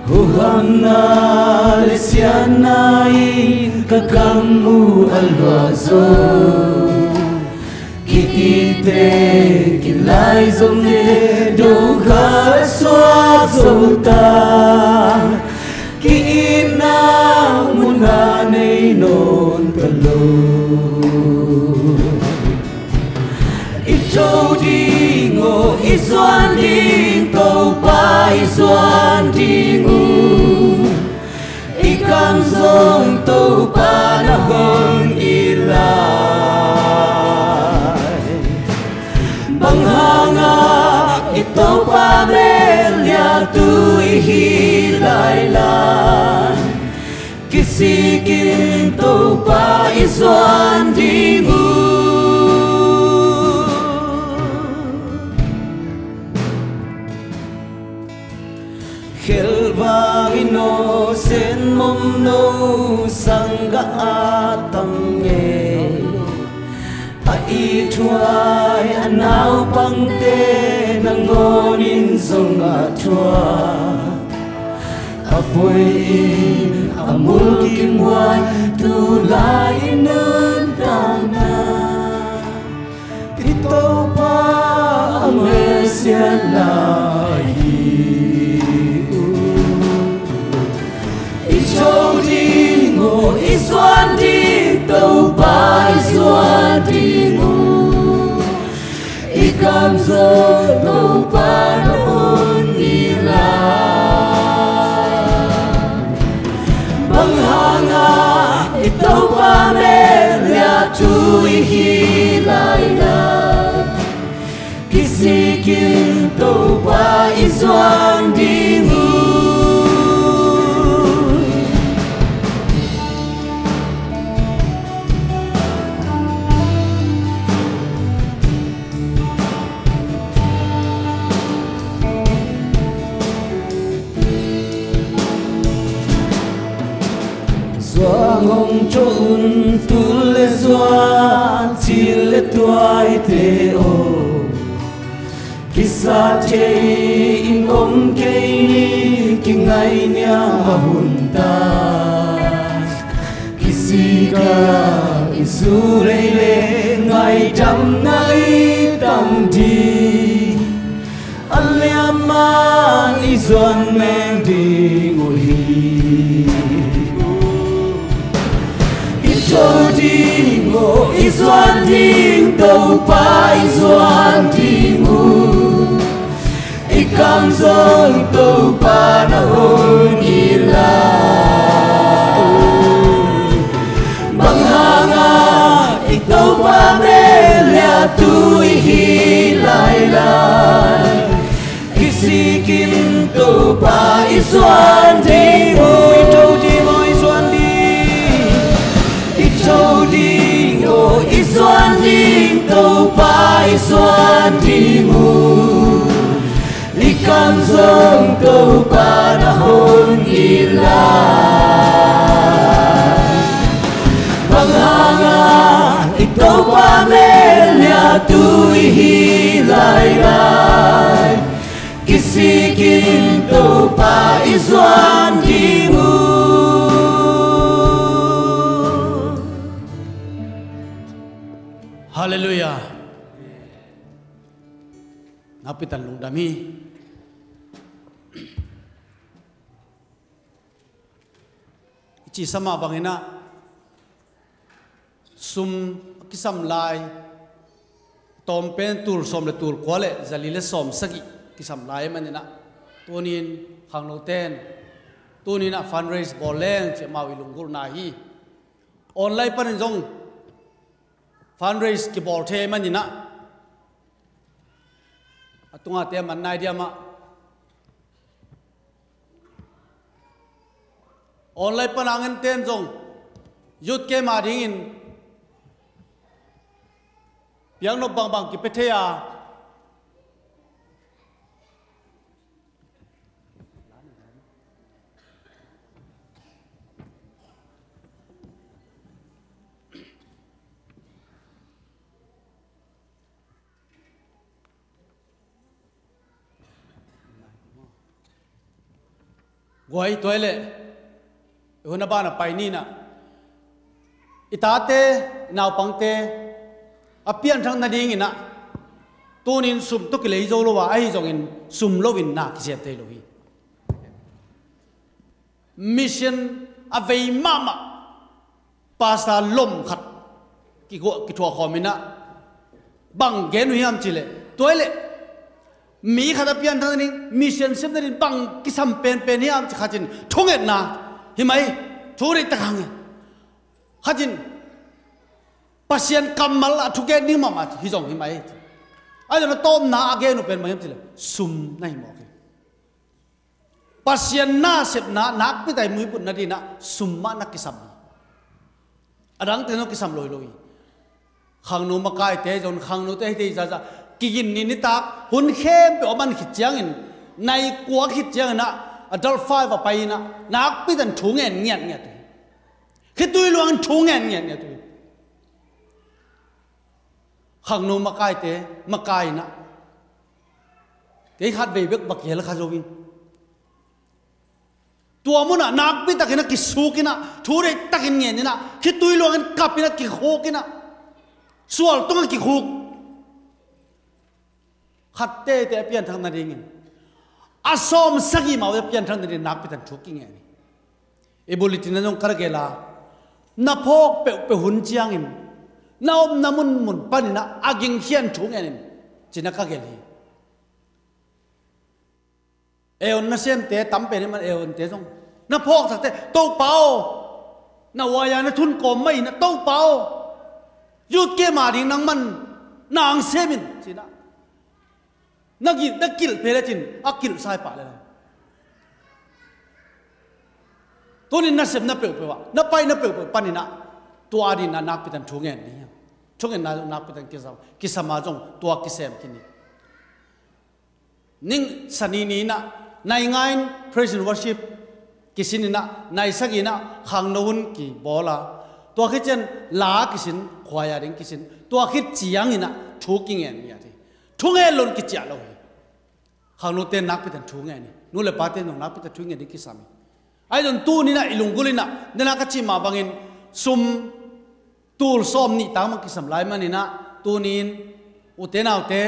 huhamna le siatna in ka kam uh a luah zo. Ki-itte kilaizomte dogal a suak zo ta. Ki-itna mun a nei nawn ta lo. I tho ding aw, i zuan ding, Topa i zuan ding uh. I kam zong Topa na hong it lai. Bang hangah i Topa mel liatu i hi lai lai. Kisikin Topa i zuan ding uh. Khelh vangin aw, sen mawmno sanggah a tam ngei, a ithuai a naupangte nangawnin zong a thuak, a poi-in a mulkimhuai tu lai i nuntakna. I Topa a melsiatna hi uh. I tho ding uh, i zuan ding, Topa i zuan ding uh. I kam zong Topa na hun hi lai. Bang hanga i Topa mel liah thu i hi lailai. Kisikin Topa i zuan ding uh. Zuang hong tho un, tul le zuan, cil le tuaite aw. Kisat thei in om kei ni, kingaihniam a hun ta. Kisika i zu lei le ngaidamna i tam ding, a liamman i zuan meng ding uh hi. I tho ding uh, i zuan ding, Topa i zuan ding uh. I kam zong Topa na hun hi lai. Bang hanga i Topa mel liah thu i hi lailai. Kisikin Topa i zuan ding uh, i tho ding uh, i zuan ding. I tho ding uh, i zuan ding, Topa i zuan ding uh. I kam zong Topa na hun hi lai. Bang hanga i Topa mel liah thu i hi lailai. Kisikin Topa i zuan ding uh. Halleluiah. Nakpi takin lungdam hi. I cihsa mah bangin ah, sum a kisam lai, tawm pen tul sawm le tul kua le zali le sawm sagih kisam lai ahih manin ah, tuni-in khangnote in, tuni-in ah fundraise bawl leng cih amau i lunggulhna hi. Online panin zong fundraise kibawl thei ahih manin ah, a tungate a man nai diam ah, online pan a ngente in zong youth camp a dingin piaknop bangbang kipia thei a, guai tuai leh, i hun a ban a pai ni in ah, i tate, i naupangte a pianthak nadingin ah, tuni-in sum tawh kilei zo lo a, ahi zongin sum loin na kisiat thei lo hi. Mission a vei mahmah pastor lom khat kiguah, kithuah khawm in ah, bang gen uh hiam cih leh, tuai leh mi khat a pianthak nading, mission sep nading bang kisam penpen hiam cih khat in thungetna hi mai. Thu deihtak hang hi. Khat in Pasian kammal a thugen ding mahmah hi zong hi mai. Ahi zongin a tawpna a gen uh pen bang hiam cih leh sum na hi mawk hi. Pasian nasepna nakpi takin muiput nadingin ah sum mah na kisam hi. A dangte zong kisam lo hi lo hi. Khangno makaite zong, khangnote hite zahzah, kigin ni nitak hun khempeuh a man khit ciangin, nai kua khit ciangin ah, Adult five a pai in ah nakpi takin thu ngen ngiatngiat uh hi. Khitui luangin thu ngen ngiatngiat uh hi. Khangno makaite makai in ah kei khatvei bek va kihel kha zo ing. Tua munah nakpi takin a kisuk in ah thu deih takin ngen in ah khitui luangin kap in ah kikhuk in ah sual tungah kikhuk. Khat teitei a pianthak nadingin a sawm sagih mah uh a pianthak nadingin nakpi takin thu kingen hi. I bulletin ah zong ka gel a, na phawk peuhpeuh hun ciangin na omna munmun panin ah a gingkhian thu ngen in ci-in ah ka gel hi. Eon nasemte tam pen hi man, eonte zong na phawk takte, Topa aw, na uaia na thun kawm mah in ah, Topa aw, youth camp a ding nangman na ang sem in ci-in ah na gil, na kilh phei lecin a kilh sai pah lel. Tunin na sepna peuhpeuh ah, na paina peuhpeuh panin ah tua dingin ah nakpi takin thu ngen ding hi hang. Thungetna nakpi takin kisam, kisam a zong tua kisem khin hi. Ning Sani ni in ah nai nga in praise and worship kisin in ah, nai sagih in ah khangno hun kibawl a, tua khit ciang la kisin, khuaia ding kisin, tua khit ciangin ah thu kingen ngiat hi. Thu ngen loin kiciah lo hi. Khangnote nakpi takin thu ngen hi. Nu le pate zong nakpi takin thu ngen ding kisam hi. Ahi zongin tuni in ah i lunggulh in ah, nena ka cih mah bangin sum tul sawm nih tang bang kisam lai manin ah, tuni in ute naute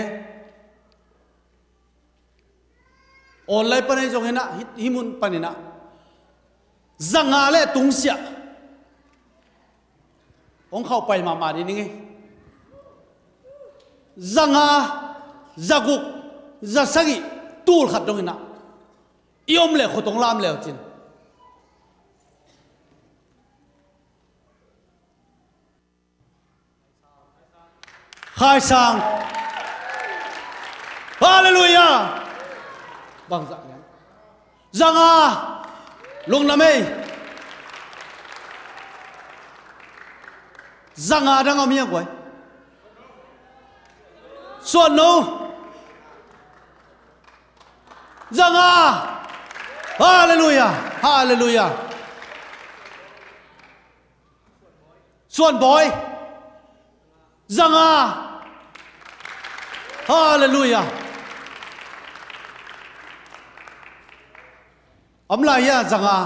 online pan ahi zongin ah, hih, hih mun panin ah zanga le tungsiah hong khauh pai mahmah ding hi. Zanga, zaguk, zasagih tul khat dongin ah i om leh khut hong lam le uh cin. Khai Sang. Halleluiah. Bangzah hiam? Zanga. Lungdam ei. Zanga dang om hiam guai? Suan no. Zanga. Halleluiah. Halleluiah. Suan Bawi. Zanga. Halleluiah. Om lai hia, zanga?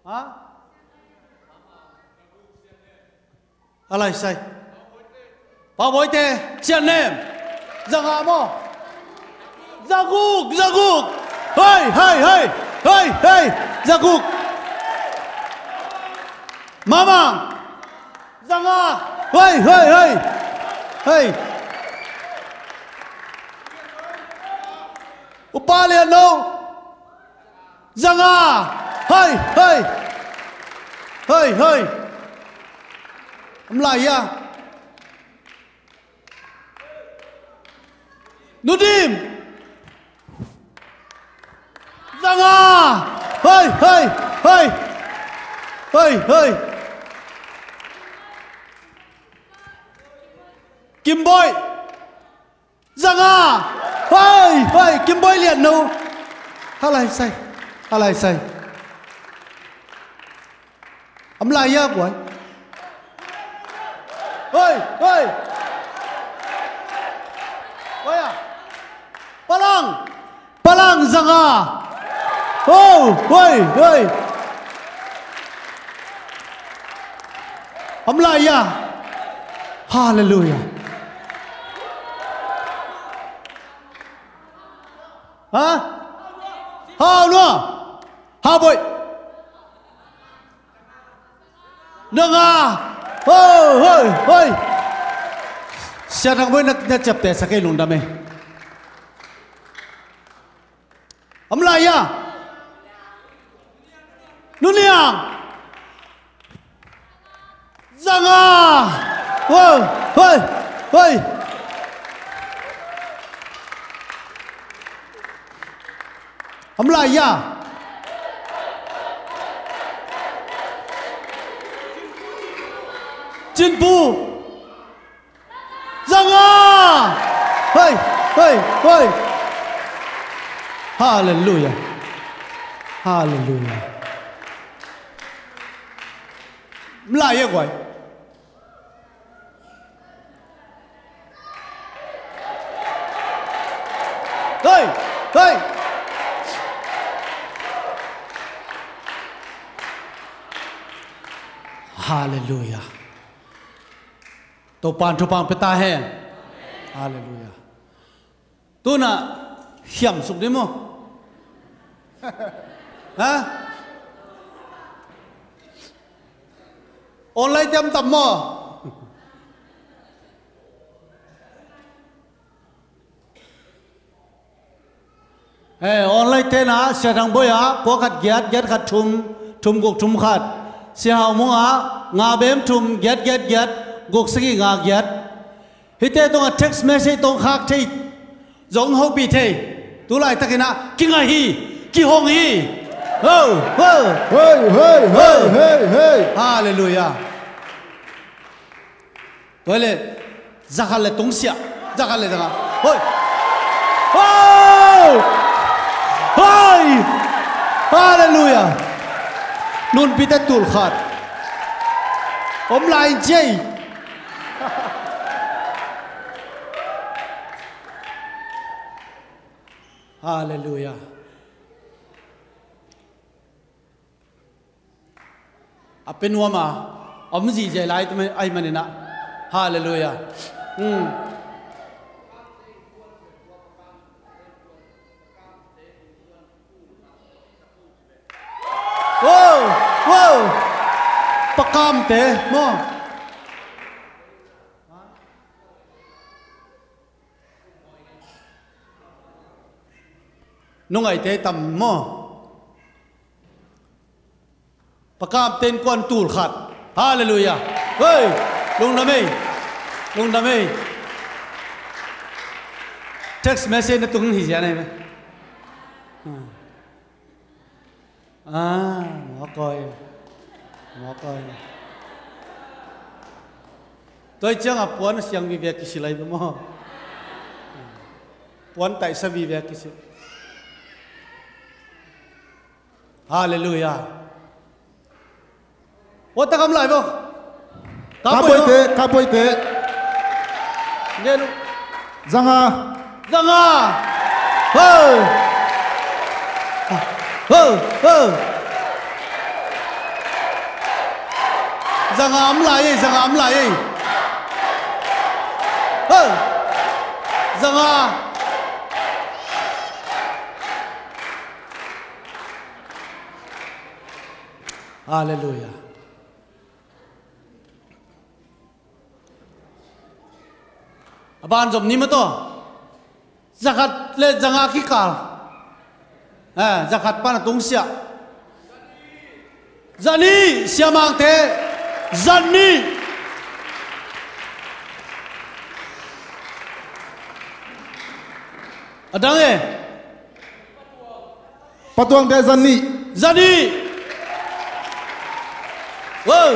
Ha? A lai sai. Pau Bawite, Sian Nem. Zanga maw? Zaguk, zaguk. Hei, hei, hei. Hei, hei. Zaguk. Mamang. Zanga. Hei, hei, hei. Hei. Upa Lian Lo. Zanga. Hei, hei. Hei, hei. Om lai hia? Nu Dim. Zanga. Hei, hei, hei. Hei, hei. Kim Bawi. Zanga. Hei, hei, Kim Bawi Lian No. A lai sai. A lai sai. Om lai hia guai? Hei, hei. Guai a. Palang. Palang zanga. Oh, hei, hei. Om lai hia? Halleluiah. Ha? Hau nua. Hau Bawi. Nanga. Hoi, hoi, hoi. Sia Thang Bawi na, na ciapteh sa kei, lungdam ei. Om lai hia? Nu Niang. Zanga. Hoi, hoi, hoi. Om lai hia? Cin Pu. Zanga! Hei, hei, hei! Halleluia. Halleluia. Mlai e guai. Hei, hei! Halleluia. Topa'n thupha pia ta hen. Halleluia. Tuna hiam suk ding maw? Ha? Online te om tam maw? Eh, online te na, Sia Thang Boi ah, kua khat giat, giat khat thum, thum guk thum khat. Sia Hau Mung ah, nga bem thum, giat, giat, giat, guk sagih nga giat. Hihte tungah text message tong khak thei, zong hopih thei. Tu laitakin ah, kinga hi, kihong hi. Ho, ho. Hei, hei, hei, hei, hei. Halleluia. Tua le, zakhat le tungsiah, zakhat le zanga. Hoi! Hoi! Hoi! Halleluia! Nunpite tul khat. Om lai in ciai. Halleluia. A pe nuam a, a om zihziah lai ahih manin ah. Halleluia. Hmm. Wow, wow. Pakamte maw? Nungaite tam maw? Pakamte innkuan tul khat. Halleluia. Hei, lungdam ei. Lungdam ei. Text message na tung hi zia nei me. Ah, mawkawi. Mawkawi. Tua ciangah puan a siang vive kisil lai maw? Puan taihsa vive kisil. Halleluia. Ua takam lai bo. Kapoite, kapoite. Ngen uh. Zanga. Zanga. Ho. Ho, ho. Zanga om lai ei, zanga om lai ei. Ho. Zanga. Halleluia. A ban zom ni maw taw. Zakhat le zanga kikal. Eh, zakhat pan a tungsiah. Zanih, siamangte. Zanih. A dang e. Patuangte zanih. Zanih. Hei,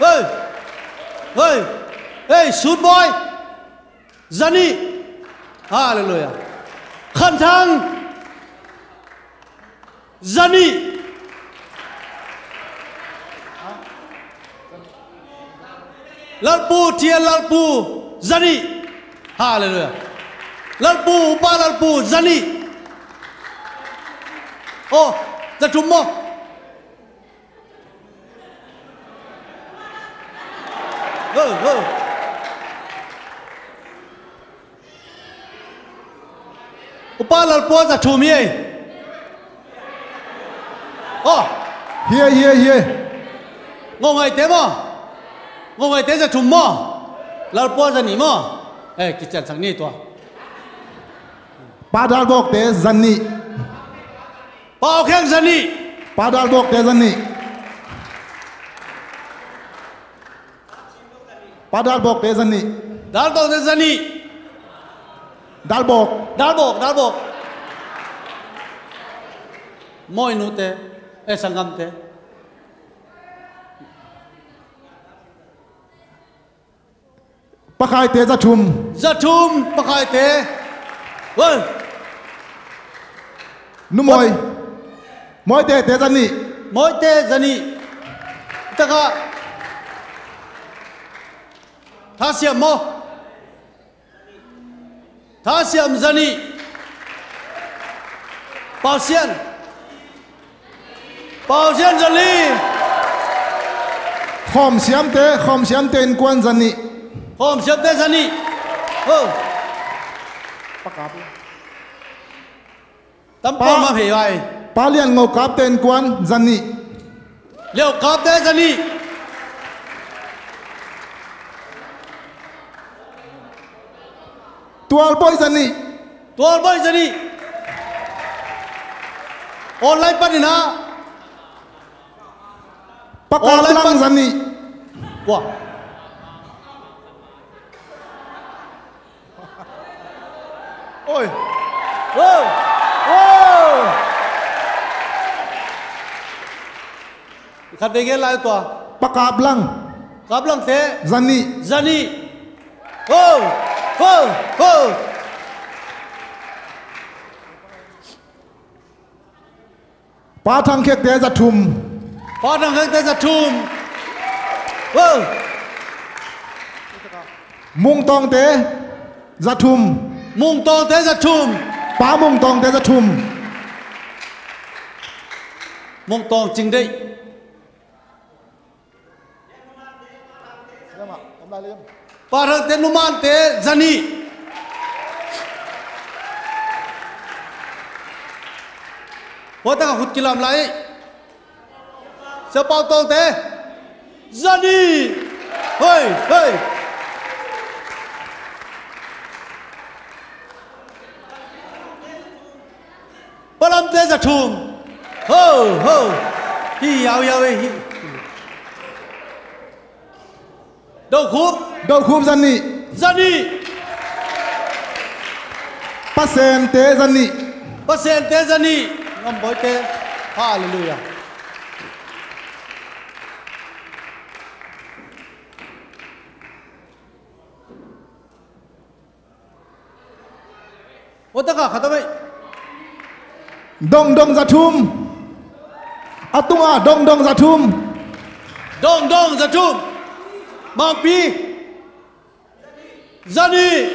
hei, hei, hei, Sutboi. Zanih. Halleluia. Khanthang. Zanih. Lalpu, Thian Lalpu, zanih. Halleluia. Lalpu, Upa Lalpu, zanih. Oh, za thum maw? Ho, ho. Upa Lalpu za thum hi ei. Oh. Hi ei, hi ei, hi ei. Ngawngaihte maw? Ngawngaihte za thum maw? Lalpu za nih maw? Eh, kiciansak ni tua. Pa Dalbawkte za nih. Pa Aw Kheng za nih. Pa Dalbawkte za nih. Pa Dalbawkte za nih. Dalbawkte za nih. Dalbawk. Dalbawk, Dalbawk. Mawi nute, eh, sanggamte. Pakhaite za thum. Za thum, Pakhaite. Well. Numawi. Mawitete za nih. Mawite za nih. Taka. Thasiam maw? Thasiam za nih. Pausian. Pausian za li. Khawmsiamte, Khawmsiamte innkuan za nih. Khawmsiamte za nih. Ho. Pakap. Tam Pa, pawng ma phei vai. Pa Lian Ngo Kapte innkuan za nih. Liau Kapte za nih. Tualbawi za nih. Tualbawi za nih. Online panin ah. Pakap lang za nih. Wah. Oi. Wow. Wow. Khat vei gen lai tua. Pakap lang. Kap lang te. Za nih. Za nih. Ho. Ho. Ho. Pa Thang Khekte za thum. Pa Thang Khekte za thum. Wow. Mung Tawngte za thum. Mung Tawngte za thum. Pa Mung Tawngte za thum. Mung Tawng Cing Deih. Pa Thangte numante za nih. Hua taka khut kilam lai. Sia Pau Tawngte za nih. Hoi, hoi. Palamte za thum. Ho, ho. Hi, yau, yau, hi. Dokhup. Dokhup za nih. Za nih. Pasente za nih. Pasente za nih. Ngambawite. Halleluiah. Wataka khatamai. Dongdong za thum. A tunga dongdong za thum. Dongdong za thum. Mangpi. Za nih.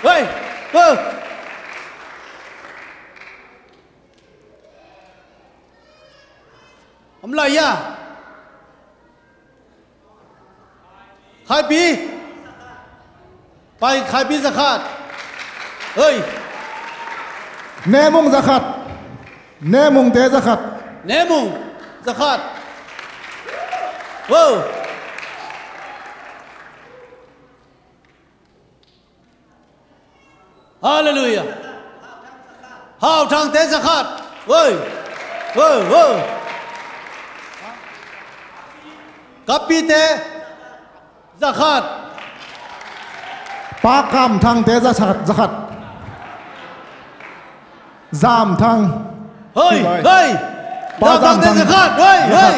Hei. Hei. Om lai ya. Khaipi. Pai Khaipi za khat. Hei. Nemung za khat. Nemungte za khat. Nemung za khat. Wow. Halleluiah. Hau Thangte za khat. Woi. Woi, woi. Kapite za khat. Pa Kam Thangte za khat, za khat. Zam Thang. Hoi, hoi. Pa Zam Thangte za khat. Hoi, hoi.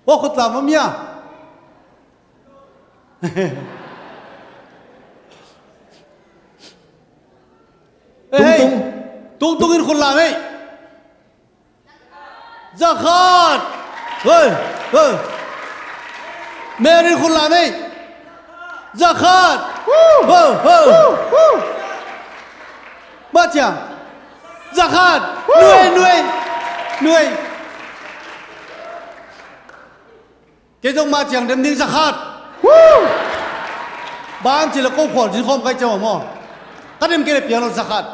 Wa khut lam om ya. Tung tung. Tung tung in khut lam ei. Za khat. Hei, hei. Mary khut lam ei. Za khat. Hei, hei. Mah ciang. Za khat. Nuai, nuai. Nuai. Kei zong mah ciang dem ding za khat. Bang ci le ko khual zin khawm kai ciang maw. Ka dem kei le piang lo za khat.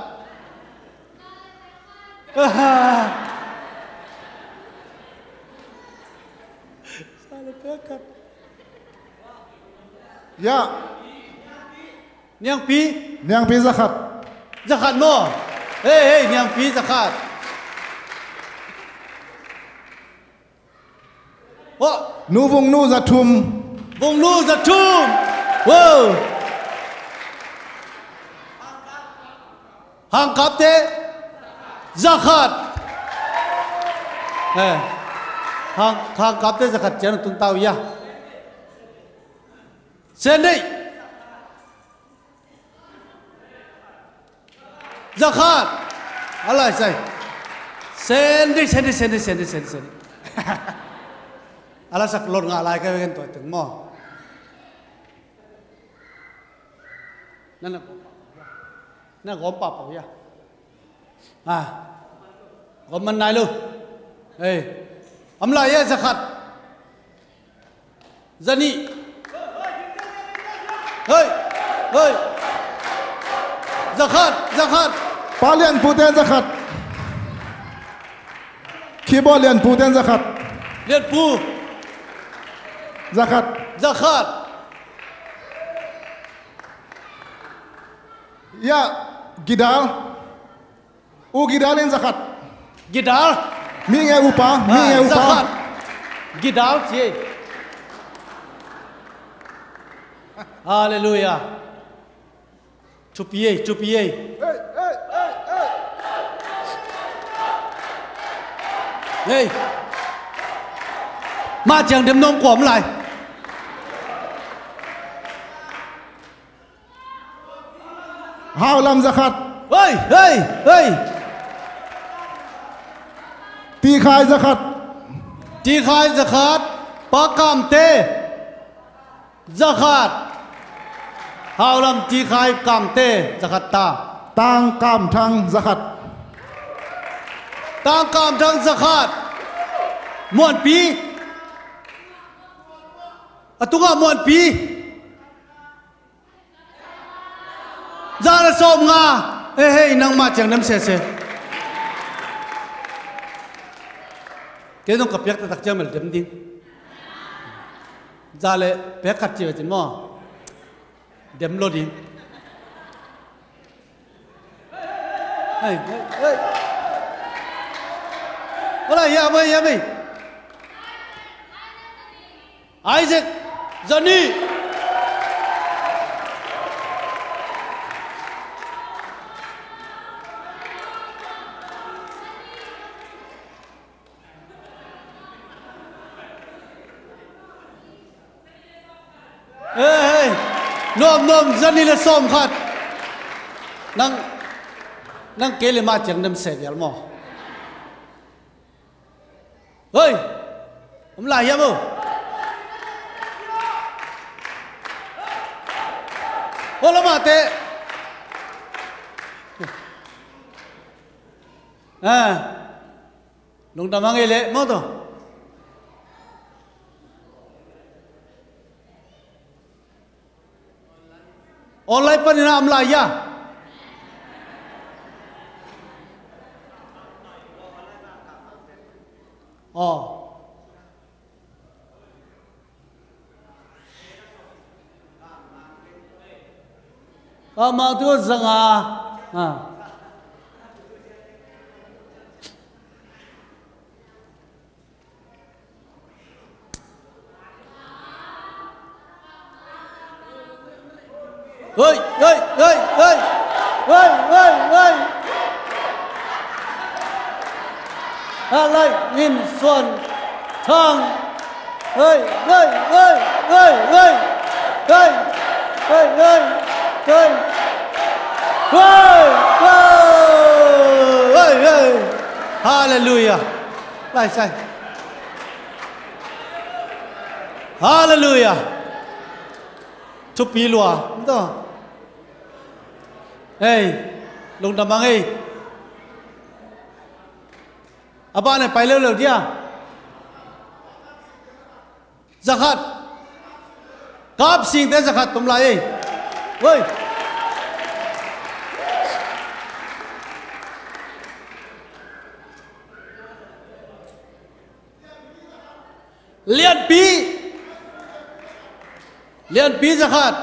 Ya. Niangpi. Niangpi za khat. Za khat maw. Hei, hei, Niangpi za khat. Nu Vung Nu za thum. Vung Nu za thum. Wow. Hangkapte za khat. Eh, khang, khang kapte zakhat cian tun tau ia. Sen dih. Zakhat. A lai sai. Sen dih, sen dih, sen dih, sen dih, sen dih, sen dih. A la sak lon nga lai ka gen tua teng maw. Na na gawm pah pah ia. Na gawm pah pah ia. Ah. Gawm man nai lo. Hei. Om lai ia zakhat. Zanih. Hei. Hei. Zakhat. Zakhat. Pa Lianpu ten zakhat. Keyboard Lianpu ten zakhat. Lianpu. Zakhat. Zakhat. Ia, Gidal. U Gidal in zakhat. Gidal. Mi nge upa, mi nge upa. Zakhat. Gidal ci. Halleluia. Thupi ei, thupi ei. Hei. Mah ciang dem nuam kua om lai. Haulam zakhat. Hei, hei, hei. Tikhai zakhat. Tikhai zakhat. Pa Kamte. Zakhat. Haulam Tikhai Kamte zakhat ta. Tang Kamthang zakhat. Tang Kamthang zakhat. Muanpi. A tungah Muanpi. Za le sawm nga. Eh, hei, nangmah ciang nem sese. Kei zong ka piak taktak ciang bel dem ding. Za le pek khat ci ve cin maw. Dem lo ding. Hei, hei, hei. Wala, hiam ei, hiam ei. Isaac, Zani. Hei, hei. Nuam, nuam, Zani le sawm khat. Nang, nang kei le mah ciang nem se vial maw. Hei! Om lai hiam o? Ho lamah teh. Ah. Lungdam a ngei leh maw tawh. Online panin a om lai ia. Aw. Amau tu zanga. Ah. Hei, hei, hei, hei. Hei, hei, hei. A lai in suan thang. Hei, hei, hei, hei, hei. Hei, hei, hei, hei. Hei, hei. Hei, hei. Halleluia. Lai sai. Halleluia. Thupi lua. Nto. Hei. Lungdam a ngei. A ban e pai leuleu dia. Zakhat. Kap singte zakhat tom lai ei. Hoi. Lianpi. Lianpi zakhat.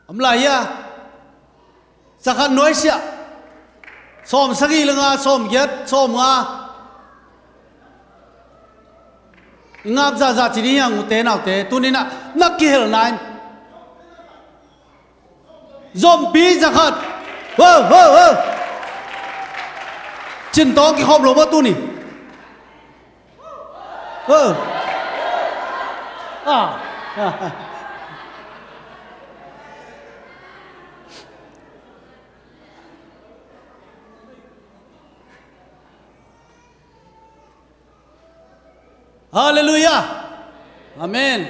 Om lai hia? Zakhat nuaisiah. Sawm sagih le nga, sawm giat, sawm nga. I ngap zahzah ci ding hi hang, ute naute, tuni-in ah na kihelna in. Zompi zakhat. Ho, ho, ho. Cin tawng kikhawm lo maw tuni? Ho. Ah. Halleluiah. Amen.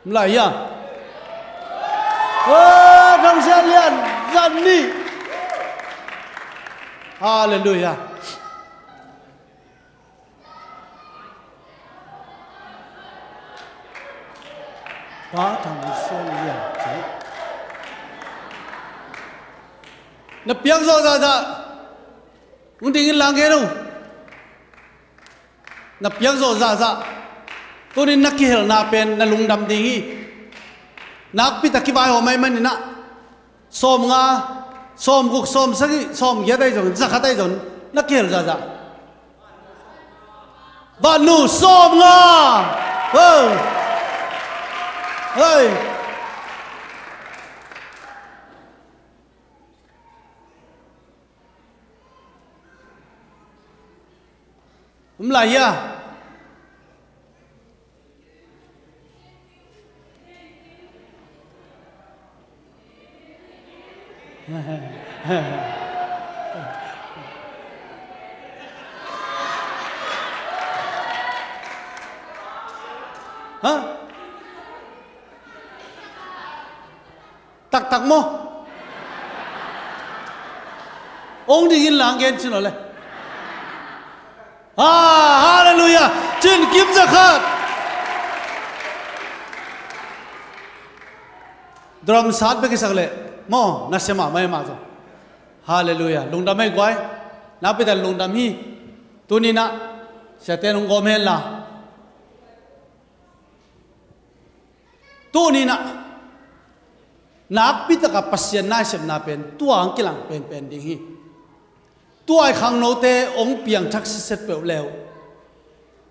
Om lai hia? Aw, Thang Sian Lian, zan ni. Halleluiah. Pa Thang Sian Lian ci. Na piak zawh zahzah. Hong dingin lang gen uh. Na piak zawh zahzah. Tuni-in na kihelna pen na lungdam ding hi. Nakpi tak kivaihawm ahih manin ah. Sawmnga, sawmguk, sawmsagih, sawmgiat ahi zongin, zakhat ahi zongin, na kihel zahzah. Vanu sawmnga. Ho. Hei. Om lai hia? Ha? Taktak maw? Hong dingin lang gen cin aw le. Ha, halleluiah. Cin kim zakhat. Drum sat bek i sak leh maw, na sia mahmah e mah zaw. Halleluiah. Lungdam ei guai. Nakpi tak lungdam hi. Tuni-in ah siate in hong gawm hen la. Tuni-in ah nakpi tak a Pasian na i sepna pen tua hong kilang penpen ding hi. Tua i khangnote hong piangthak sitset peuh le uh,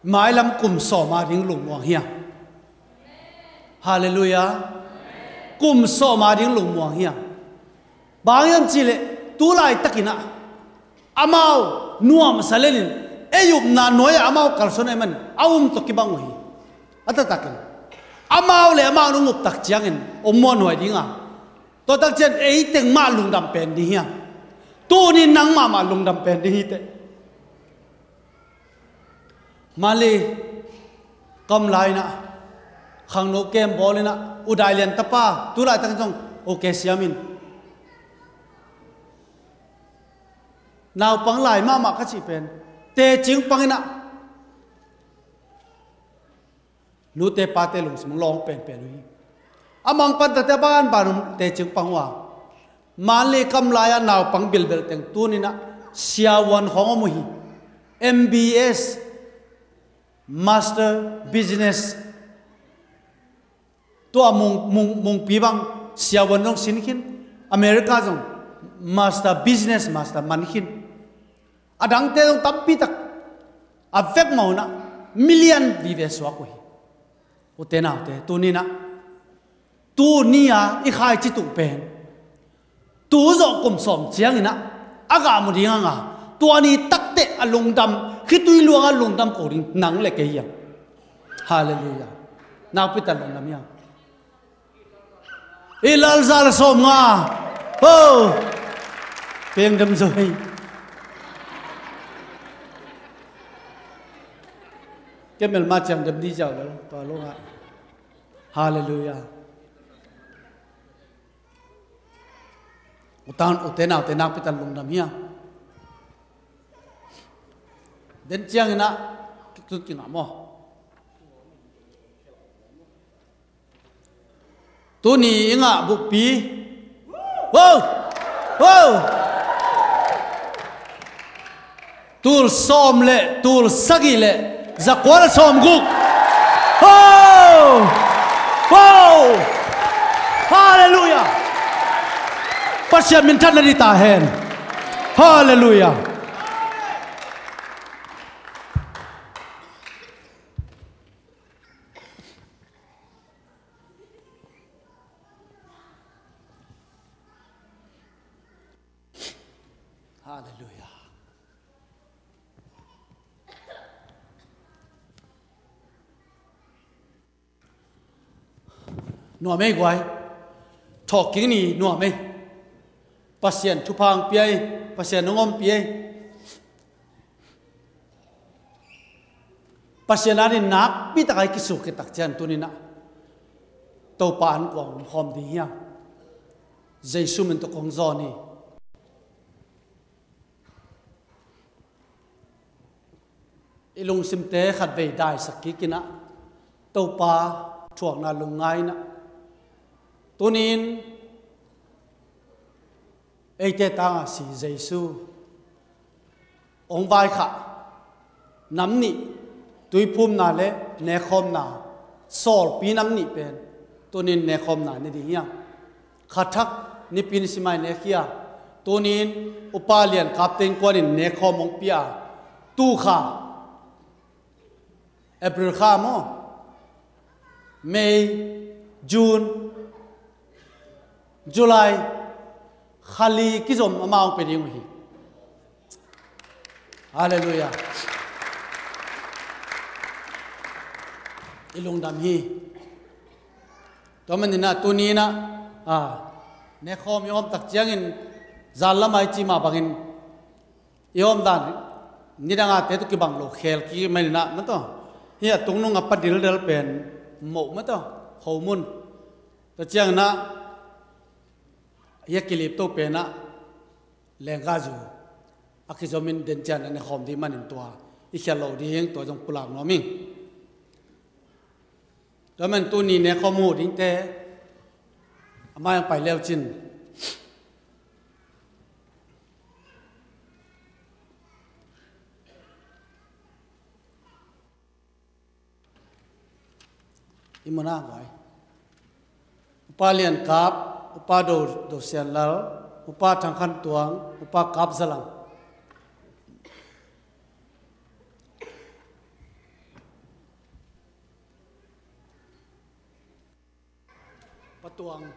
mailam kum sawm a ding lungmuang hi hang. Halleluiah. Kum sawm a ding lungmuang hi hang. Bang hiam cih leh tu laitakin ah amau nuamsa lenin, ei upna nuai-ah amau kalsuan ahih manin a um tawh kibang uh hi. A taktakin amau le amau in hong up tak ciangin hong muanhuai ding a, tua tak ciang ei teng mah lungdam pen ding hi hang. Tuni-in nang mahmah lungdam pen ding hi teh. Mali kam lai-in ah khangno kem bawl-in ah, U Dai Lian tapa, tu laitakin zong U K siam in, naupang lai mahmah ka cih pen tecing pangin ah nute pate lungsim lawng penpen uh hi. A mangpantahte banban tecing pang uh a, Manli kam lai-a naupang bilbel teng tuni-in ah siavuan khawng om uh hi. M B S, Master Business. Tua mung, mung, mungpi bang siavuan zong sin khin, America zong Master Business, Master man khin. A dangte zong tampi tak a vek mah un ah million vive suak uh hi. Ute naute, tuni-in ah, tuni-a i khaici tuh pen tu zawh kum sawm ciangin ah a gah mu ding hang a, tua ni takteh a lungdam, khitui luang a lungdam ko ding nang le kei hi hang. Halleluiah. Nakpi tak lungdam hi hang. I lalzal sawmnga. Ho. Pengdam zo hei. Kei melma ciang dem di ziau lo, tua lo ha. Halleluiah. Utan, ute naute nakpi tak lungdam hi hang. Den ciangin ah kik tut kingah maw? Tuni i ngah buppi. Wow! Wow! Tul sawm le tul sagih le zakua le sawmguk. Wow! Wow! Halleluiah! Pasian minthanna ding ta hen. Halleluiah. Halleluiah. Nuam ei guai. Thawhkik ni nuam ei. Pasian thupha hong pia ei. Pasian hong ompih ei. Pasian adingin nakpi takin kisuk khit tak ciang tuni-in ah Topa ankuang om khawm ding hi hang. Jesu min tawh kong zawn hi. I lungsimte khatvei daisak kik in ah Topa thuakna lungngai in ah tuni-in eite tangah si Jesu hong vaikhak nam nih, tuiphumna le nekkhawmna, sawlpi nam nih pen tuni-in nekkhawmna ne ding hi hang. Kha thak nipi ni simah i nek hi a, tuni-in Upa Lian Kapte innkuan in nekkhawm hong pia a, tu kha April kha maw, May, June, July, kha li kizom amah hong pia ding uh hi. Halleluiah. I lungdam hi. Tua manin ah tuni-in ah, ah, nekkhawm i om tak ciangin zan lamah i cih mah bangin i om dan nidang a te tawh kibang lo khel kik manin ah, mataw. Hih a tungnung a pa dildel pen moh, mataw, khomun. Tua ciangin ah hih a kilip to pen ah lenggahzu a kizomin den ciang a nekhawm ding manin tua i khial lo ding, tua zong pulak nuam ing. Tua man tuni nekhawm uh dingte a mai hong pai leu cin. I muna vai. Upa Lian Kap, Upa Do, Do Sian Lal, Upa Thang Khan Tuang, Upa Kap Za Lang. Pa Tuang.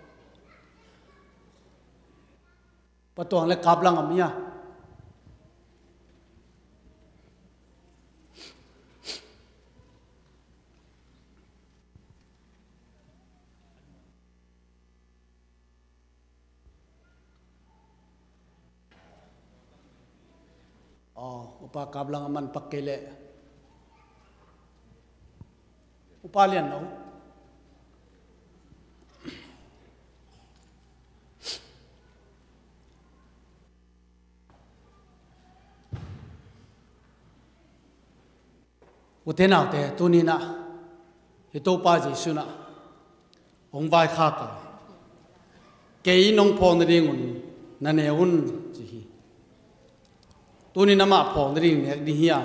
Pa Tuang le Kap Lang a mi a. Aw, Upa Kap Lang a man pak kei leh Upa Lian lo. Ute naute, tuni-in ah hih Topa Jesu in ah hong vaikhak a, kei nong phawk nadingun na ne un, ci hi. Tuni-in amah phawk nading nek ding hi a,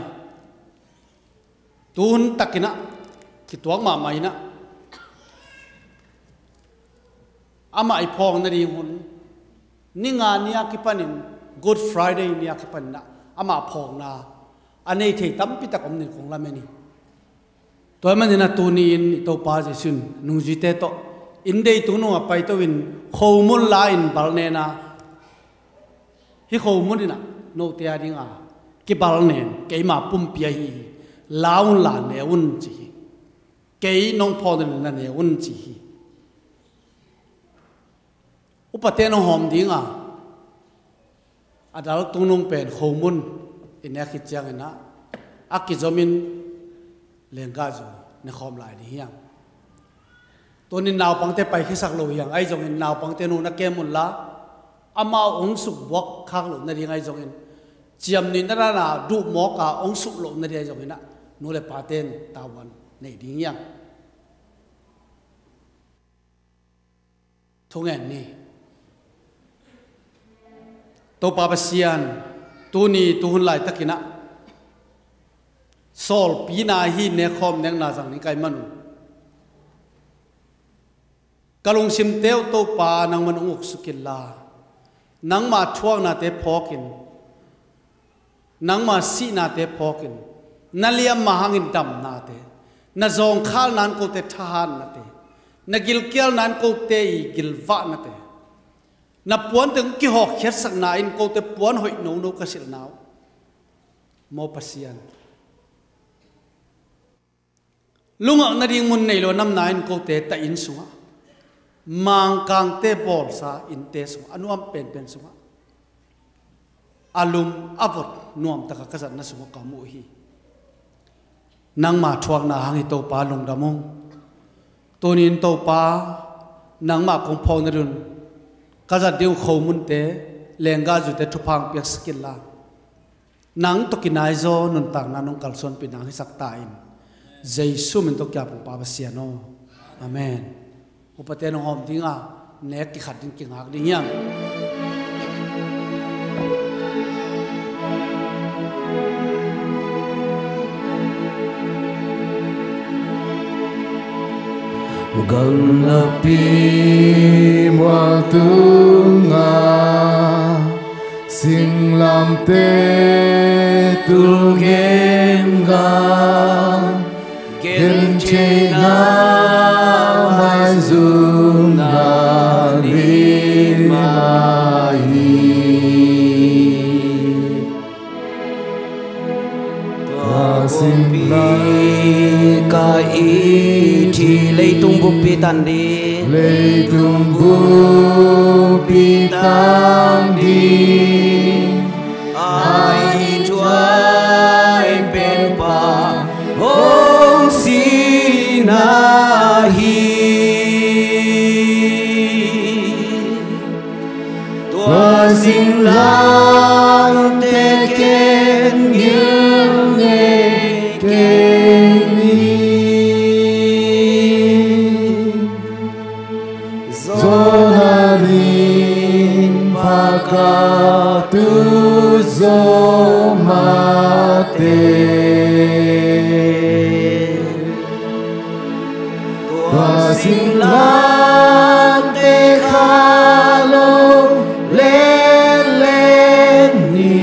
tuhun takin ah kituak mahmah in ah amah i phawk nading hun, ni nga ni a kipanin, Good Friday ni a kipanin ah amah phawkna a nei thei tampi tak om ding kong lamen hi. Tua ahih manin ah tuni-in i Topa Jesu in nungzuite tawh inn deitung nungah paito-in khomun la-in balnen a, hih khomun in ah note a dinga kibalnen keima pumpi ahi hi, la un la ne un, ci hi. Kei nong phawk nading na ne un, ci hi. Upate nong hawm ding a, a dal tungnung pen khomun i nek khit ciangin ah a kizomin lenggahzu nekhawm lai ding hi hang. Tunin naupangte paikhiasak lo hi hang, ahi zongin naupangte nong na kem unla, amau hong sukbuak khak loh nading ahi zongin, ciamnuihna dana duhmawk a hong suk loh nading ahi zongin ah nu le pate in tavuan nei ding hi hang. Thungen ni. Topa Pasian, tuni tuhun laitakin ah sawlpina ahi nekhawm nekna zang ding ka hih manun, ka lungsimte uh Topa nangman hong uksuk inla, nangma thuaknate phawkin, Nangma sihnate phawkin, na liamma hangin damnate, na zawngkhalna in kote thahatnate, na gilkialna in kote i gilvahnate, na puante hong kihawkkhiatsakna in kote puan hoih nono ka silhna uh, maw Pasian. Lungah nading mun nei lo namna in kote ta inn sungah, Mangkangte bawlsa innte sungah, a nuam penpen sungah a lum a vot nuamtaka ka zatna sungah ka om uh hi. Nangma thuakna hang hi Topa, lungdam ung. Tunin Topa, nangma kong phawk nadun ka zat ding uh khomunte, lenggahzute thupha hong piaksak inla, nang tawh kinaizaw nuntakna nong kalsuanpih nang hisak ta in. Jesu min tawh kiap ung Pa Pasian aw. Amen. Upate nong hawm dinga, nek kikhat ding kingak ding hiam? Gamlapi mual tunga singlamteh tul genga, gentheihna maizumna lima hi. Tua buppi ka it hi. Leitung buppi tan ding. Leitung buppi tan ding. A it huai penpa hong sihna hi. Tua singlamteh ken ngilngei keng ni. Zawhna in pakatu zaw mate. Tua singlamteh kha lo lele ni.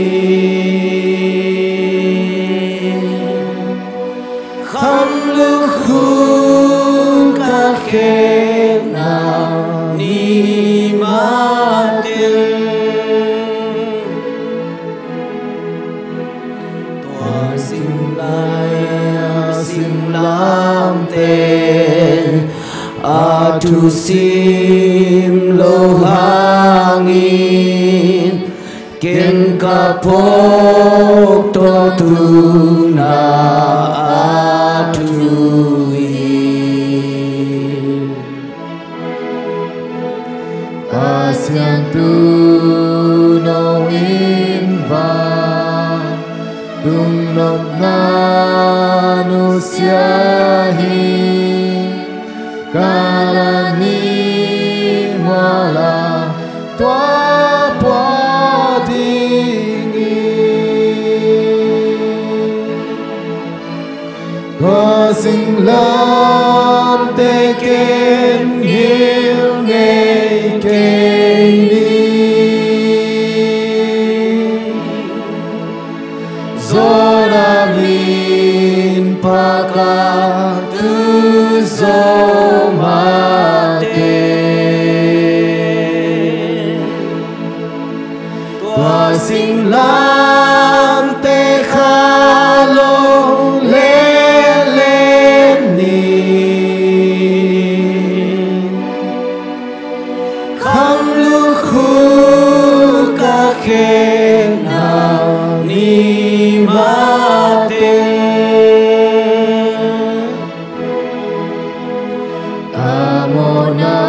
Kham lukhu ka khenna ni matin. Tua singlamteh, singlamteh a thusim lo hangin ken ka phawk tawh tuna a thu hi. Pasian, tu no in vang lungnopna nusia hi. Ka la ni muala tua pua ding hi. Tua singlamteh ken ngilngei keng ni. Zawhna in pakatu zaw mate. Tua singlamteh kha lo lele ni. Kham lukhu ka khenna ni matin. A mawhna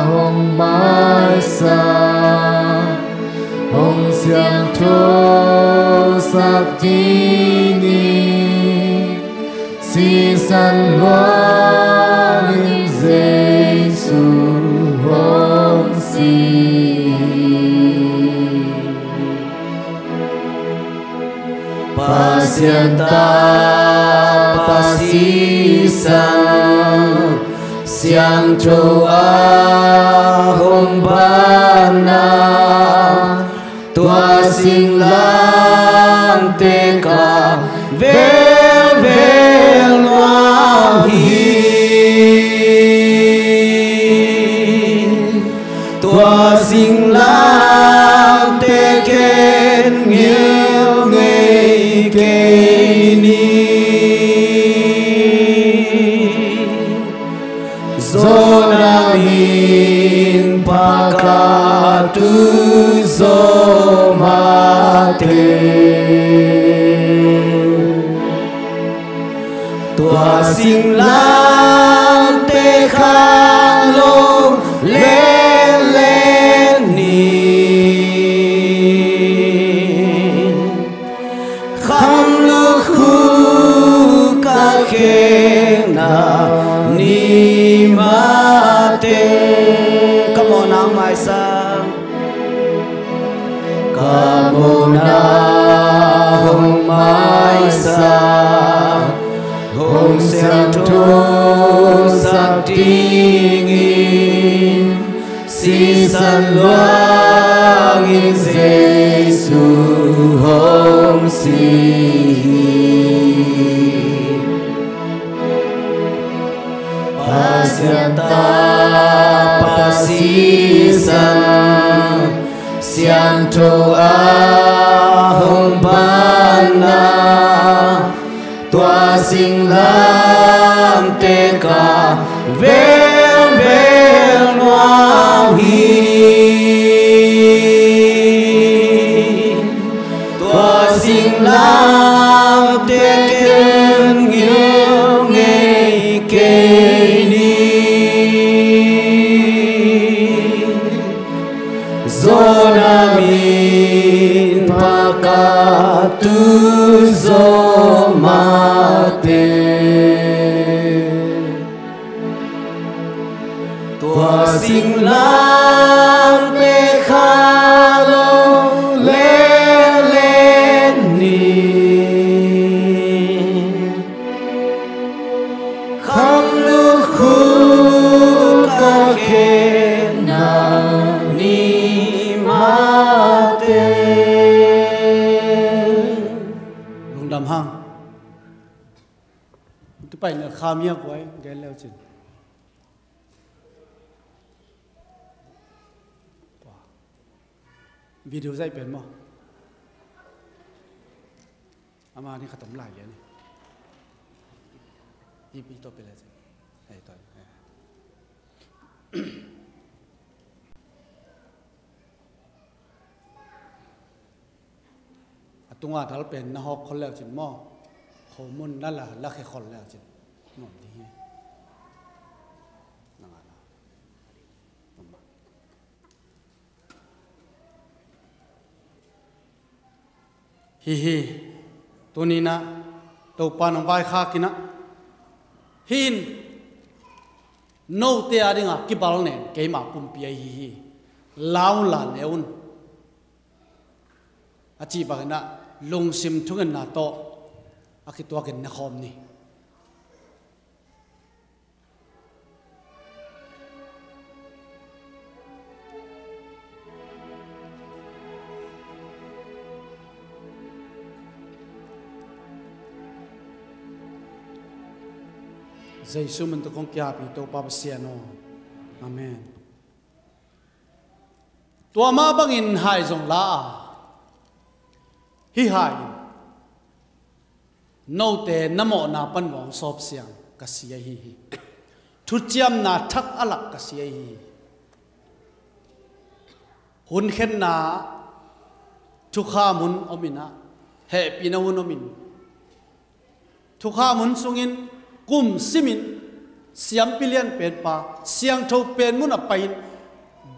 hong maisak, hong siangtho sak ding hi. Sisan luang in Jesu hong si. Pasian Tapa sisan, siangtho a hong banna, tua singlamteh kei ni. Zona min pakatu zo mate. Tua singlamte kha lo lele ni. Kham lukhu ka khekna ni mate. Ka mawhna hong maisak. Ka mawhna hong maisak, hong siangtho sak dingin, sisan luangin Jesu hong si hi. Pasian tapa sisan, siangtho a hong panna, tua singlamte ka velvel nuam hi. Tua singlamte ken ngil ngei kei ni. Zona min pakatu zo mate. Tua singlamte kha lo lele ni. Kham lukhu ka khekna ni mate. Lungdam hang. Tupai na kham hiak guai gen leu cin. Video zai pen maw? Ama ni khatom lai lian ni. Ipi to pe lai cin. Hei to. A tunga dal pen na hawk khol leu cin maw? Khomun na la, la khe khol leu cin nuam ding hi. Nang a la. Nuam mah. Hi hi. Tuni-in ah Topa nong vaikhak in ah, hi in note a dingah kibal nen keima pumpi ahi hi. La un, la le un, a cih bangin ah lungsim thungetna tawh a kituakin ne khawm ni. Jesu min tawh kong kiapi Topa Pasian aw. Amen. Tua mah bangin hai zong la a, hih hai in note na mawhna pan hong sawpsiang ka si ahi hi. Thuciamna thak a lak ka si ahi hi. Hun khenna thukham hun om in ah, hehpihna hun om in, thukham hun sungin kum simin siampi lianpen pa siangtho pen mun a pai-in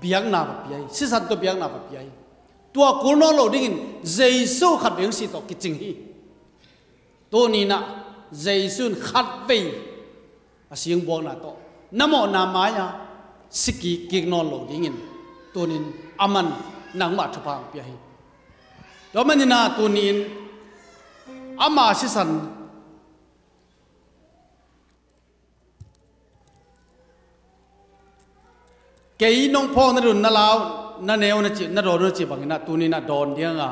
biakna va pia hi, sisan tawh biakna va pia hi. Tua kul nawn lo dingin Jesu khatvei hong si tawh kicing hi. Tuni-in ah Jesu in khatvei a singbuakna tawh na mawhna mai-a si kikkik nawn lo dingin tuni-in aman nangmah thupha hong pia hi. Tua manin ah tuni-in ama sisan, kei nong phawk nading un na la uh, na ne uh na cih, na dawn uh na cih bangin ah tuni-in ah dawn ding a.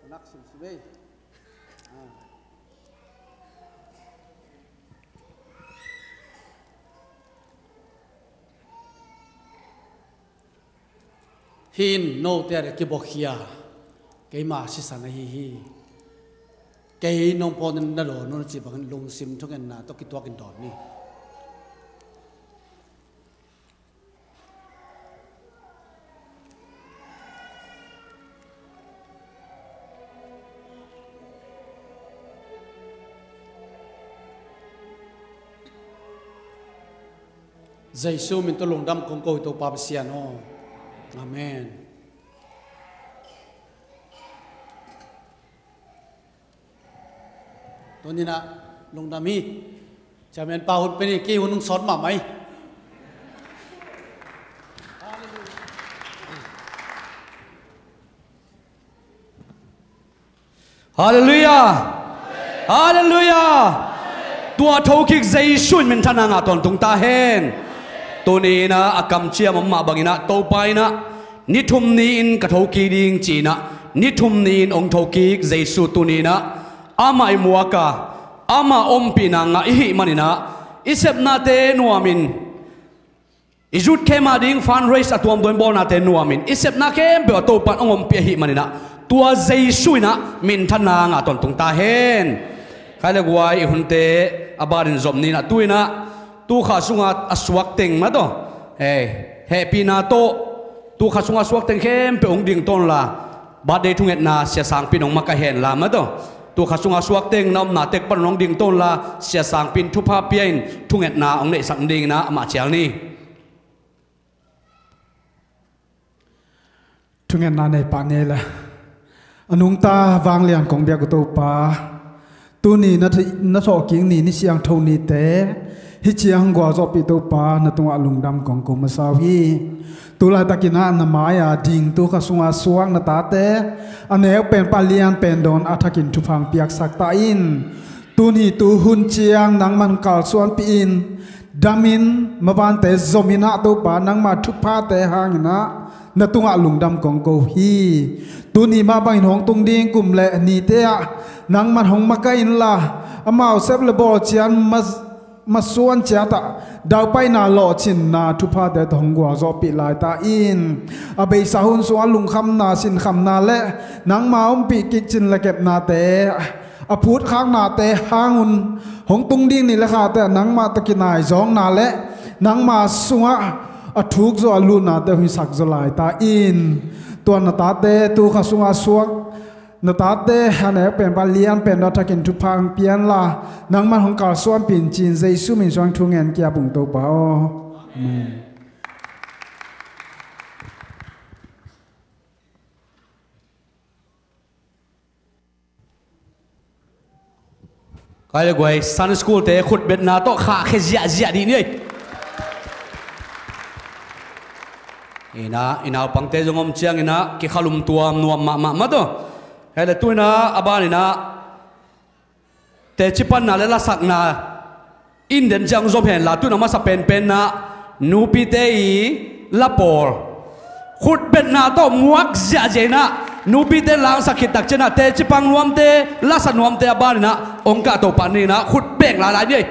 Nak simsim ei. Hih in note a ding kibuakkhia keima sisan ahi hi. Kei nong pawnin na dawn un a cih bangin lungsim thungetna tawh kituakin dawn ni. Jesu min tawh lungdam kong ko hi Topa Pasian aw. Amen. Tuni-in ah lungdam hi. Chairman pa hun pe ni, kei hun hong sawt mahmah hi. Halleluiah! Halleluiah! Tua thokik Jesu in minthanna ngah tawntung ta hen. Tuni-in ah a kamciam om mah bangin ah Topa in ah ni thum ni-in ka thokik ding ci-in ah ni thum ni-in hong thokik Jesu tuni-in ah amah i muak a, amah ompihna ngah i hih manin ah i sepnate nuamin, i youth camp a ding fundraise a tuamtuam bawlnate nuamin i sepna khempeuh ah Topa in hong ompih ahih manin ah tua Jesu in ah minthanna ngah tawntung ta hen. Khai le guai, i hunte a banin zom ni-in ah tu-in ah tu kha sunga a suak teng mah tawh, hei, hehpihna tawh tu kha sunga suak teng khempeuh hong ding tawnla, birthday thungetna Sia Sangpi in hong makaih hen la mah tawh, tu kha sunga suak teng na omna tek pan hong ding tawnla Sia Sangpi in thupha pia-in thungetna hong neihsak dingin ah amah cial ni. Thungetna nei pah ni ei la. A nungta vanglian kong biak uh Topa, tuni na thi-, na thawhkik ni, ni siangtho nite hih ciang gualzawhpih Topa, na tungah lungdam kong ko masa uh hi. Tu laitakin ah na mai-a ding tu kha sunga suak na tate a neu pen pan lian pen dawn a thakin thupha hong piaksak ta in. Tuni tu hun ciang nangman kalsuanpih in, damin mavante zomin ah Topa, nangma thuphate hangin ah na tungah lungdam kong ko hi. Tuni mah bangin hong tung ding kum le nite ah nangman hong makaih inla, amau sep le bawl ciat ma-, masuan ciat ah daupaina lawhcinna thuphate tawh hong gualzawhpih lai ta in. A beisa hun sungah lungkhamna, sinkhamna le nangma ompih kik cin le kepnate, a phutkhaknate hangun hong tung ding ni le khate ah nangmah tawh kinaizawkna le nangma sungah a thuk zaw a lutnate hong hisak zaw lai ta in. Tua na tate tu kha sungah suak na tate a neu pen pan lian pen dawn a thakin thupha hong pia inla, nangman hong kalsuanpih in ci-in Jesu min suang thu ngen kiap ung Topa aw. Amen. Kai le guai, Sunday school te khutbetna tawh khahkhia ziahziah dih ni ei. Ina, i naupangte zong om ciangin ah kikhalum tuam nuam mahmah mah tawh. Hei le tu-in ah a banin ah teci panna le lasakna in den ciang zom hen la, tu-in a masa penpenna nupite i la pawl khutbetna tawh muak ziahziah in ah, nupite in la hong sak khit tak ciangin ah teci pang nuamte, lasa nuamte a banin ah hong kahto pah ni-in ah khutbeng lailai ni ei.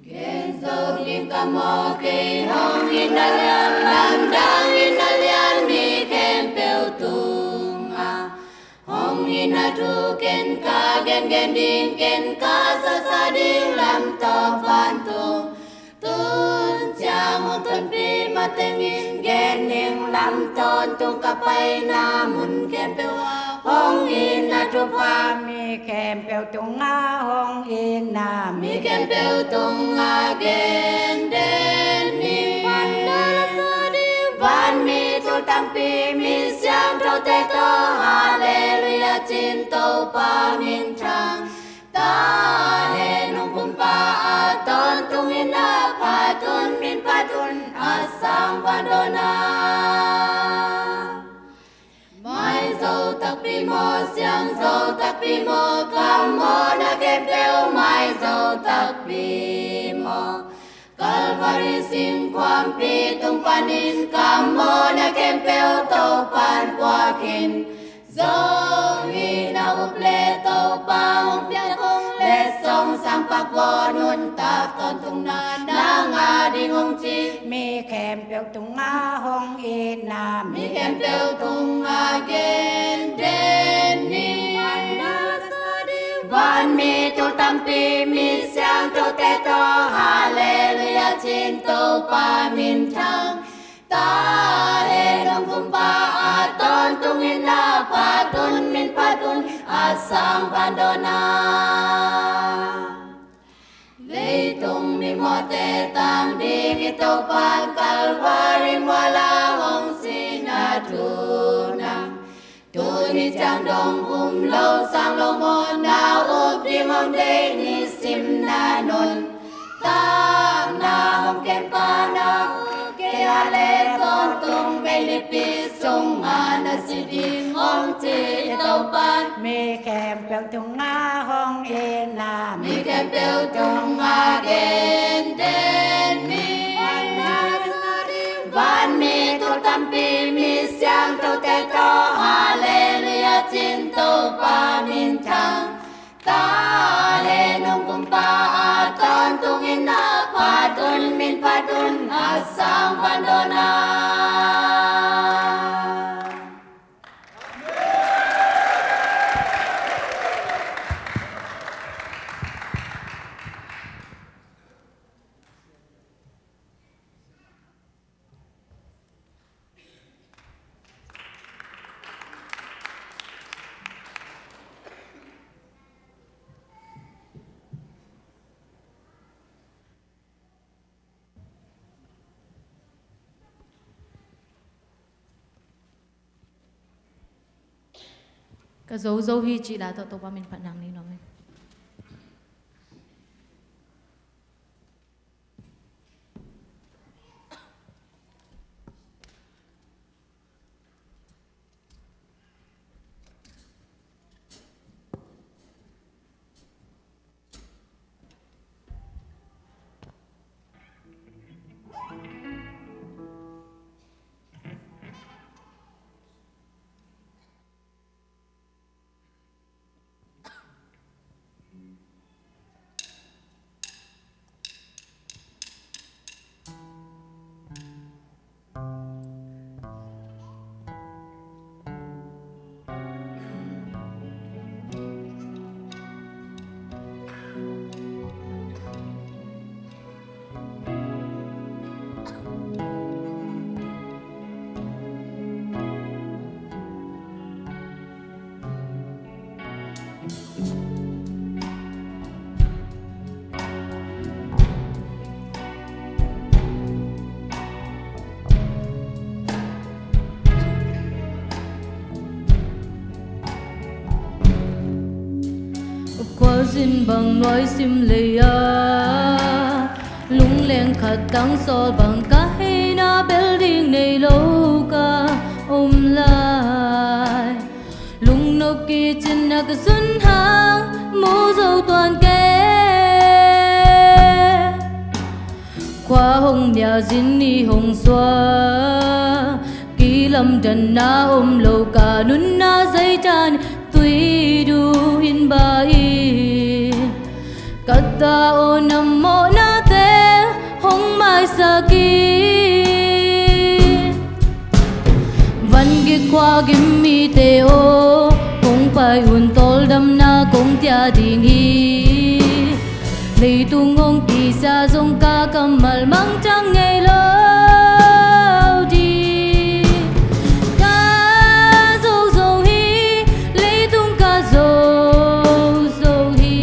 Gen zo ding ka maw, kei hong in a lian, lamdang in a lian, mi khempeuh tungah hong in a thu ken ka gen. Gen ding ken ka sasa ding lam tawh vantung tun ciang hong tonpih matengin gen ding lam tawntung ka paina mun khempeuh ah hong itna thupha mi khempeuh tungah hong itna mi khempeuh tungah gen den ni. Vanmi tul tampi mi siangthote tawh Halleluiah cin Topa minthang. Ta he nong kumpa a tawntung in a phat un min phat un a sang vandawn a. Maizo takpi maw, siangzo takpi maw, ka mawhna khempeuh maizo takpi maw? Kalvari singkhuampi tung panin ka mawhna khempeuh Topan puakin zo hi na up le Topa hong piak hong letsong sangpak vaw nuntak tawntungna na ngah ding hong ci. Mi khempeuh tungah hong itna mi khempeuh tungah gen den ni. Vanmi tul tampi mi siangthote tawh Halleluiah cin Topa minthang. Ta he nong kumpa a tawntung in a phat un min phat un a sang vandawn a. Leitung mimawhte tang ding i Topan Kalvari mual ah hong sihna thu nang tuni ciang dong um lo sang lo maw? Na up ding hong deih nisim na nuntakna hong kem pa na uh kei a le tawntung vei lipi sungah na si ding hong ci i Topan mi khempeuh tungah hong itna mi khempeuh tungah gen den ni. Vanmi tul tampi mi siangthote tawh Halleluiah cin Topa minthang. Ta he nong kumpa a tawntung in a phat un min phat un a sang vandawn a. Ka zo zo hi cih la tawh Topa min phat nang ni nuam hi. Khualzin bang nuai sim lei-a lungleng khat tang sawl bang ka heina bel ding nei lo ka om lai. Lungnop kicin a ka sun hang mu zo tuan kei. Khua hong nia zin ni hong suak kilamdanna om lo ka nunna zeitan tui du in ba in. Ka ta aw na mawhnate hong maisak in. Van gik khua gim mite aw hong pai un, tawldamna kong tia ding hi. Leitung hong kisia zong ka kammal mangthang ngei lo ding. Ka zo zo hi, leitung ka zo zo hi.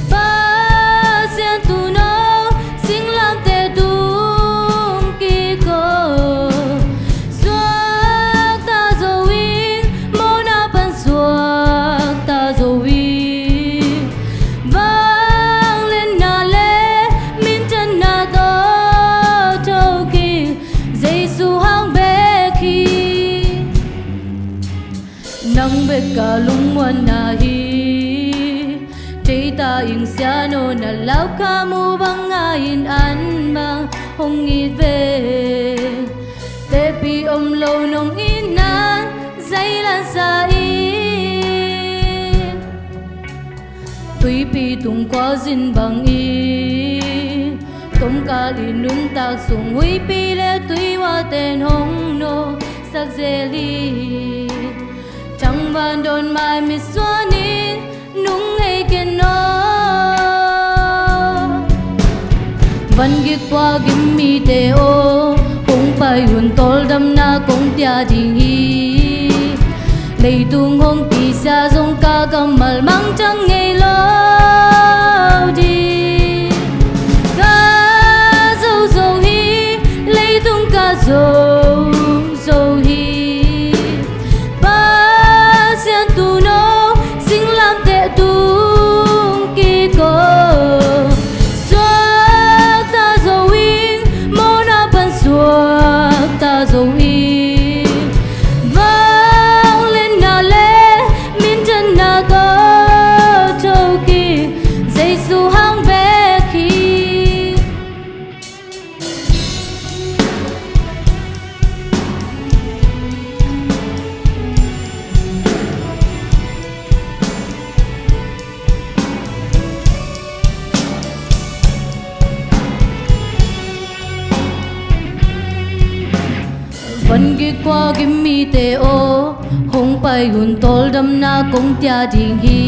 Pasian tuuno singlamteh tung kik o. Suakta zo ing, mawhna pan suakta zo ing. Vangliatna le minthanna tawh tho kik, Jesu hang bek hi. Nang bek ka lungmuanna hi. Theita ing, sian aw, na lau ka muh bang a in an bang hong it ve. Tepih om lo nong itna zai lansa in, tuipi tung khualzin bangin, tomkal i nuntak sung huipi le tuihuaten hong nawksak zel hi. Thangvang dawn mai mitsuan in nung ngei ken aw. Van gik khua gim mite aw, hong pai un tawldamna kong tia ding hi. Leitung hong kisia zong ka kammal mangthang ngei lo ding. Ka zo zo hi, leitung ka zo zo hi. Pasian tuuno singlamteh tung kik o. Suakta zo ing, mawhna pan suakta zo ing. Vangliatna le minthanna tawh tho kik, Jesu hang bek hi. Van gik khua gim mite aw, hong pai un tawldamna kong tia ding hi.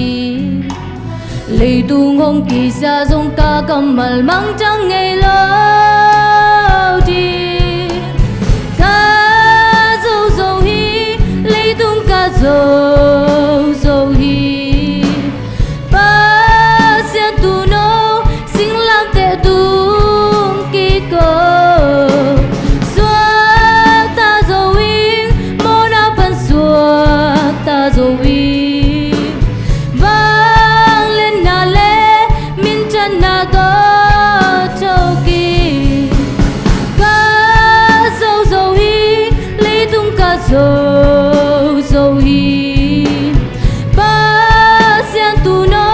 Leitung hong kisia zong ka kammal mangthang ngei lo ding. Ka zo zo hi, leitung ka zo zo hi. Pasian tuuno singlamteh tung kik o. Suakta zo ing, mawhna pan suakta zo ing. Vangliatna le minthanna tawh tho kik. Ka zo zo hi, leitung ka zo zo hi. Pasian tuuno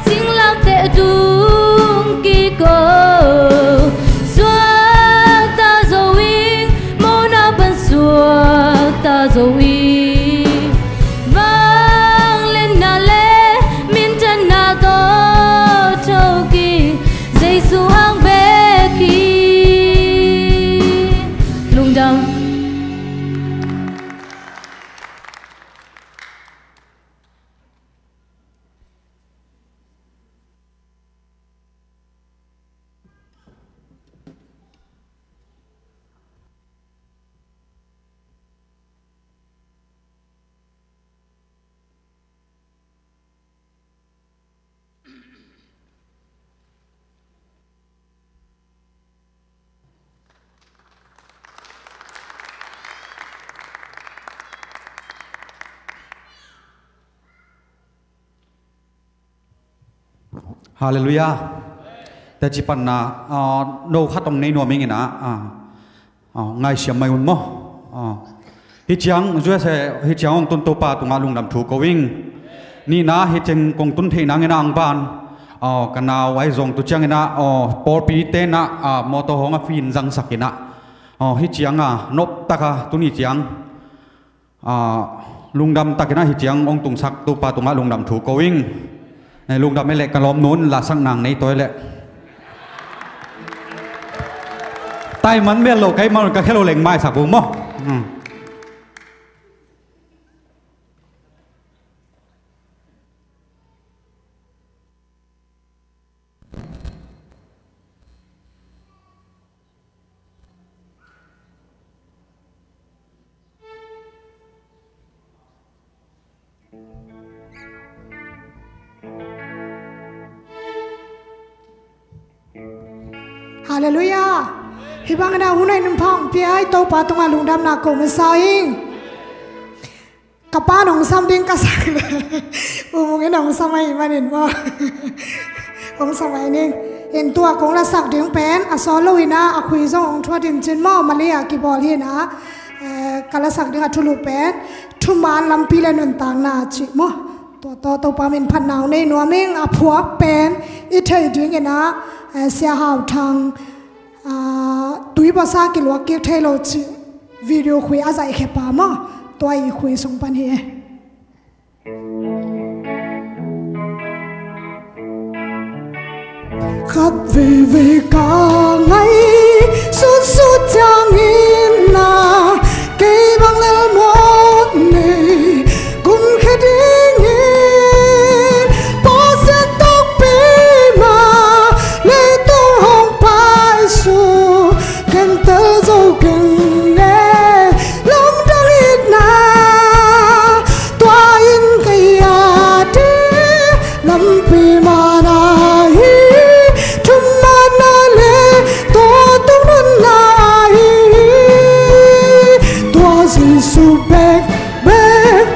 singlamteh tung kik o. Suakta zo ing, mawhna pan suakta zo ing. Vangliatna le minthanna tawh tho kik, Jesu hang bek hi. Lungdam. Halleluiah. Teci panna, ah, no khat hong nei nuam ing ina, ah, ah, ngaihsiam mai un maw. Ah. Hih ciang, U S A, hih ciang hong tun Topa tungah lungdam thu ko ing. Nihna hih ciang kong tun theih nang ina ang ban. Ah, ka nau ai zong tu ciang ina, ah, pawlpi te ina, ah, mawtaw hong a fin zangsak ina. Ah, hih ciang a, nop taka tuni ciang. Ah, lungdam takin ah hih ciang hong tungsak Topa tungah lungdam thu ko ing. Eh, lungdam e leh ka lawm nun lasak nang nei toi leh. Tai man mel lo kai man ka khelo leng maisak bu maw. Hmm. Halleluiah. Hih bangin a hun hoih nunphang pia i Topa tungah lungdamna ko masa ing. Ka pa nong sam ding ka sak le U Mung in hong sam ahih manin maw? Hong sam ahih ning. In tua kong lasak ding pen a sawt lo in a, a khui zong hong thuat in cin maw, Malaysia kibawl hi in a, eh, ka lasak ding a thulu pen Thuman Lampi le Nuntakna cih maw? Tua tawh Topa min phatna hong nei nuam ing. A phuak pen i theih dingin a, eh, Sia Hau Thang, ah, tui bawsa kiluak kik thei lo cih video khui a zaihkhia pa maw? Tua i khui sung pan hi e. Khat veivei ka ngaihsutsut ciangin a, kei bang lelmuan nei kumkhia dingin, Pasian tokpi mah leitung hong paisuk, khentel zo keng e, lamdang itna. Tua in kei a ding lampi man ahi, thumanna le tawldamna ahi hi. Tua Jesu bek, bek,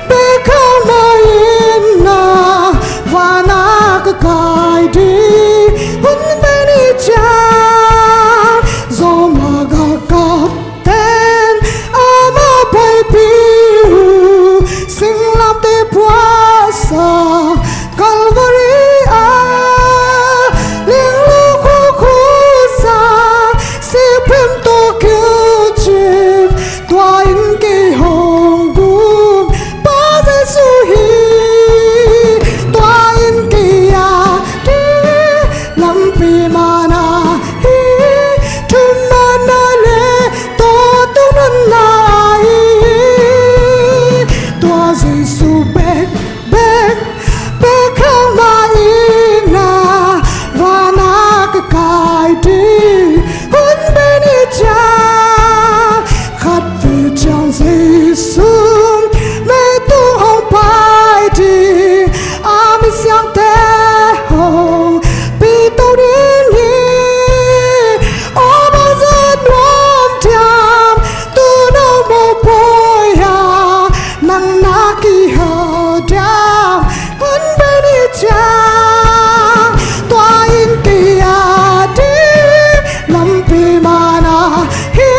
bek kha mah in a, van ah ka kai ding hun pen hi ciang, zawm a galkap ten amah paipih uh, singlamteh puahsak Calvary ah, linglu khukhusa, sikphim tawh kilcip. Tua in kei hong gum pa Jesu hi. Tua in kei a ding lampi man ahi, thumanna le tawldamna ahi hi. Tua Jesu bek, bek, bek kha mah in a, van ah ka kai ding hun pen hi ciang, khatvei ciang Jesu leitung hong pai ding, a misiangtho hong pito ding hi. Aw, bang zah nuam diam, tu nong mopawi a, nang na kihel diam, hun pen hi ciang. Tua in kei a ding lampi man ahi,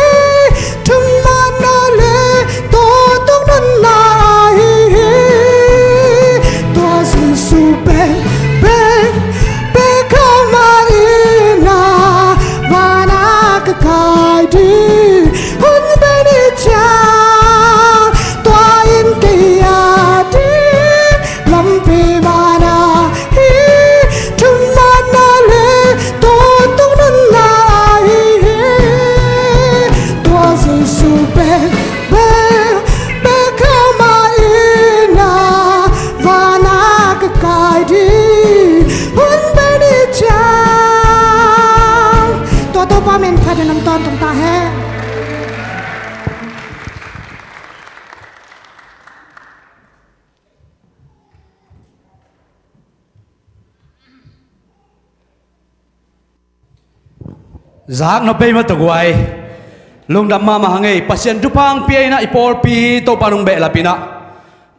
thumanna le tawldamna ahi hi. Tua Jesu bek, bek, bek kha mah in a, van ah ka kai ding hun pen hi ciang. Tua in kei a ding lampi man ahi, thumanna le tawldamna ahi hi. Tua Jesu bek, bek, bek kha mah in a, van ah ka kai ding hun pen hi ciang. Tua Topa min phat in hong tawntung ta hen. Zaknop bei mah tawh guai. Lungdam mahmah hang ei. Pasian thupha hong pia in a, i pawlpi Topa nong behlap in a,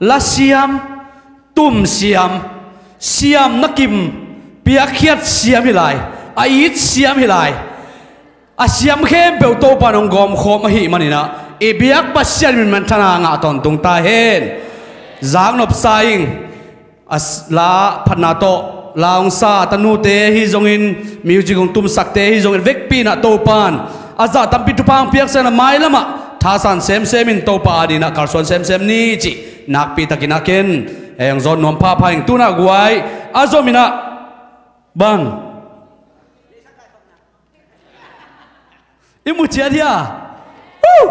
la siam, tum siam, siam na kim, piakkhiat siam hi lai, a it siam hi lai. A siam khempeuh Topa nong gawmkhawm ahih manin a, i biak Pasian min manthana ngah tawntung ta hen. Zaknop sa ing. A s-, la phatna tawh la hong sa tanute ahi zongin, music hong tumsakte ahi zongin, vekpi in a Topa in a zah tampi thupha hong piaksak in a, mailam ah thasan semsem in Topa ading in a kalsuan semsem ni cih nakpi takin a ken hong zawn nuam phapha ing. Tu in a guai, a zom in a bang i mu ciat hia? Huh!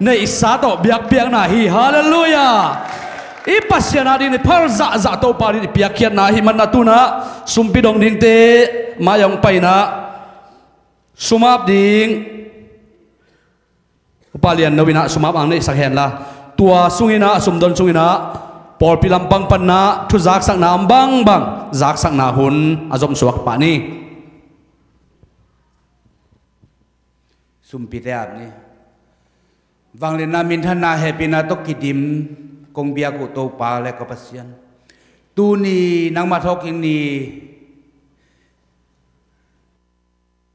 Neihsa tawh biakpiakna hi. Halleluiah. I Pasian ading in i phal zahzah Topa ading in i piakkhiatna ahih manin a, tu in a sumpi dong dingte mai ah hong pai in a, sum ap ding. Upa Lian No in a sum ap ang neihsak hen la, tua sung in a, a sumdon sung in a, pawlpi lampang pan a thu zaksakna om bangbang zaksakna hun a zomsuak pah ni. Sumpite ap ni. Vangliatna, minthanna, hehpihna tawh kidim kong biak uh Topa le ka Pasian, tuni nangmah thawhkik ni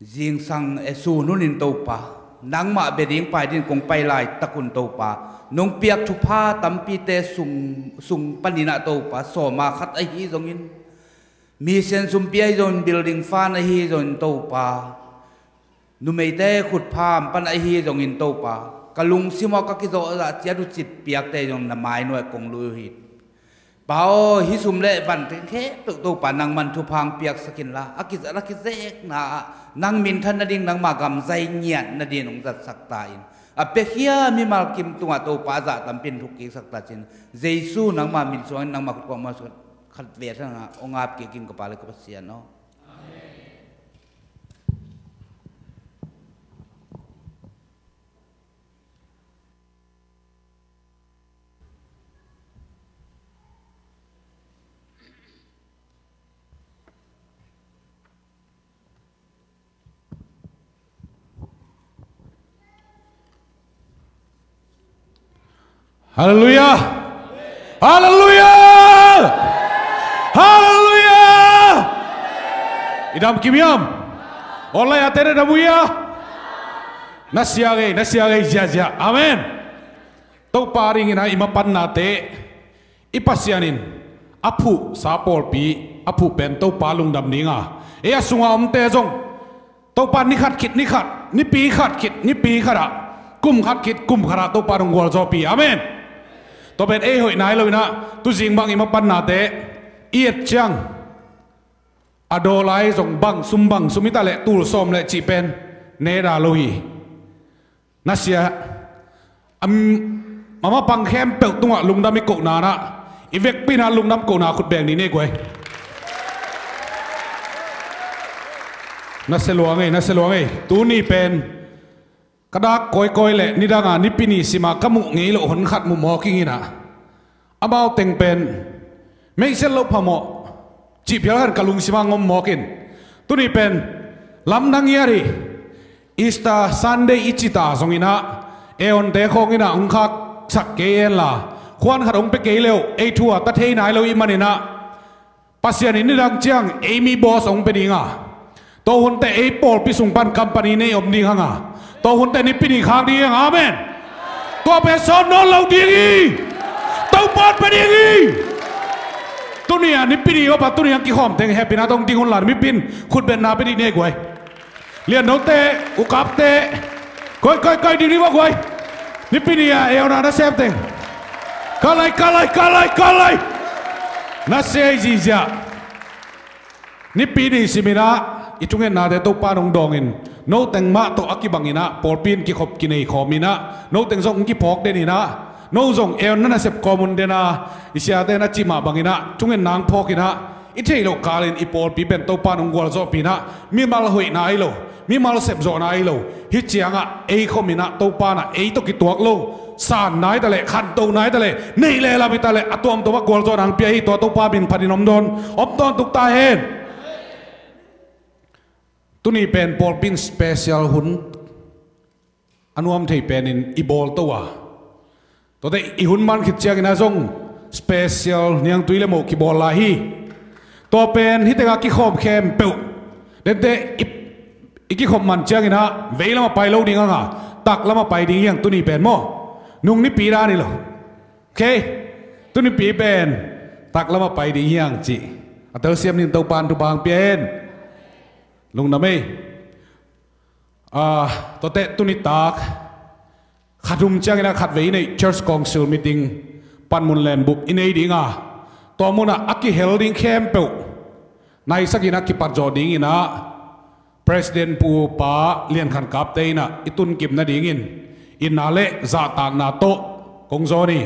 zingsang, e, sun hunin Topa, nangmah bia ding pai dingin kong pai laitak un Topa, nong piak thupha tampite sung, sung panin ah Topa, sawma khat ahi zongin, mission sumpi ahi zongin, building fund ahi zongin Topa, numeite khutpham pan ahi zongin Topa, ka lungsim aw ka kizawhzah ciat uh citpiakte zong na mainuai kong lui uh hi. Pa aw, hih sum le van teng khempeuh Topa nangman thupha hong piaksak inla, a kizat a kizekna ah nang minthan nading, nangma gam zai ngiat nading hong zatsak ta in. A piakhia mimal kim tungah Topa a zah tampi in thukkiksak ta cin. Jesu nangma min suangin nangma khut kuang ma khat ve thang a hong ap kik ing ka Pa le ka Pasian aw. Halleluiah! Halleluiah! Halleluiah! I dam kim hiam? Online ah te na dam uh hia? Na sia ngei, na sia ngei ziahziah. Amen. Topa dingin ah i mapannate, i Pasian in a phuhsa pawlpi a phuh pen Topa lungdam ding a, ei a sunga omte zong Topa ni khat khit ni khat, nipi khat khit nipi khat ah, kum khat khit kum khat ah Topa hong gualzawhpih. Amen. Tua pen ei hoih nai lo in ah, tuzing bang i mapannate i et ciang a daw lai zong bang sum bang sum hi ta leh tul sawm le cih pen ne da lo hi. Na sia, am, a mapang khempeuh tungah lungdam i kohna in ah, i vekpi in ah lungdam kohna khut beng ni nei guai. Na sia lua ngei, na sia lua ngei. Tuni pen ka dak kawikawi le nidanga Nipi ni sima ka muh ngei loh hon khat mu mawk ing in ah, amau teng pen meihsiat loh phamawh cih phial khan ka lungsima ngom mawk in, tuni pen lamdang ngiat hi. Easter Sunday i cita zongin ah, eonte khawngin ah hong khaksak kei en la, khuan khat hong pia kei leh ei thu a ta thei nai lo i hih manin ah, Pasian in nidang ciang ei mi boss hong pia ding a, tua hunte ei pawlpi sung pan company nei om ding hang a, tua hunte Nipi ni khak ding hang. Amen. Tua pen sawt nawn lo ding hi. Topa hong pia ding hi. Tuni a Nipi ni, opa, tuni a kikhawm teng hehpihna tawh ding hun la, mipi in khut betna pia ding nei guai. Lian note, ukapte, koi, koi, koi, ding ding guai. Nipi ni a eona na sem teng, ka lai, ka lai, ka lai, ka lai. Na sia hi ziahziah. Nipi ni simin ah i thungennate Topa in hong dawngin, no teng mah tawh a kibangin ah pawlpi in kikhop kinei khawmin ah, no teng zong hong kiphawk den in ah, no zong eon na nasep kawm un den a, i siate na cih mah bangin ah thungenna hong phawkin ah, i theih loh kalin i pawlpi pen Topa in hong gualzawhpih in ah, mimal hoihna ahi lo, mimal sepzawhna ahi lo, hih ciangah ei khomin ah Topa in ah ei tawh kituak lo, san nai ta leh, khanto nai ta leh, neih le lam hi ta leh, a tuamtuam ah gualzawhna hong pia hi. Tua Topa min phatin om dawn, om tawntung ta hen. Tuni pen pawlpi in special hun a nuam thei penin i bawl to a, tuate i hun man khit ciangin ah zong special niangtui le moh kibawl lai hi. Tua pen hih tengah kikhawm khempeuh, dente i, i kikhop man ciangin ah vei lamah pai lo ding hang a, tak lamah pai ding hi hang tuni pen maw. Nung nipi dan hi lo. Okay. Tunipi pen tak lamah pai ding hi hang cih a telsiam ning, Topa in thupha hong pia hen. Lungdam ei. Ah, tuate tuni tak khat hum ciangin ah khatvei i neih Church Council meeting panmun lenbup i nei ding a, tua munah a kihel ding khempeuh naisakin ah kipat zawh dingin ah President Pu Pa Lian Khan Kapte in ah i tunkip nadingin itna le zahtakna tawh kong zawn hi.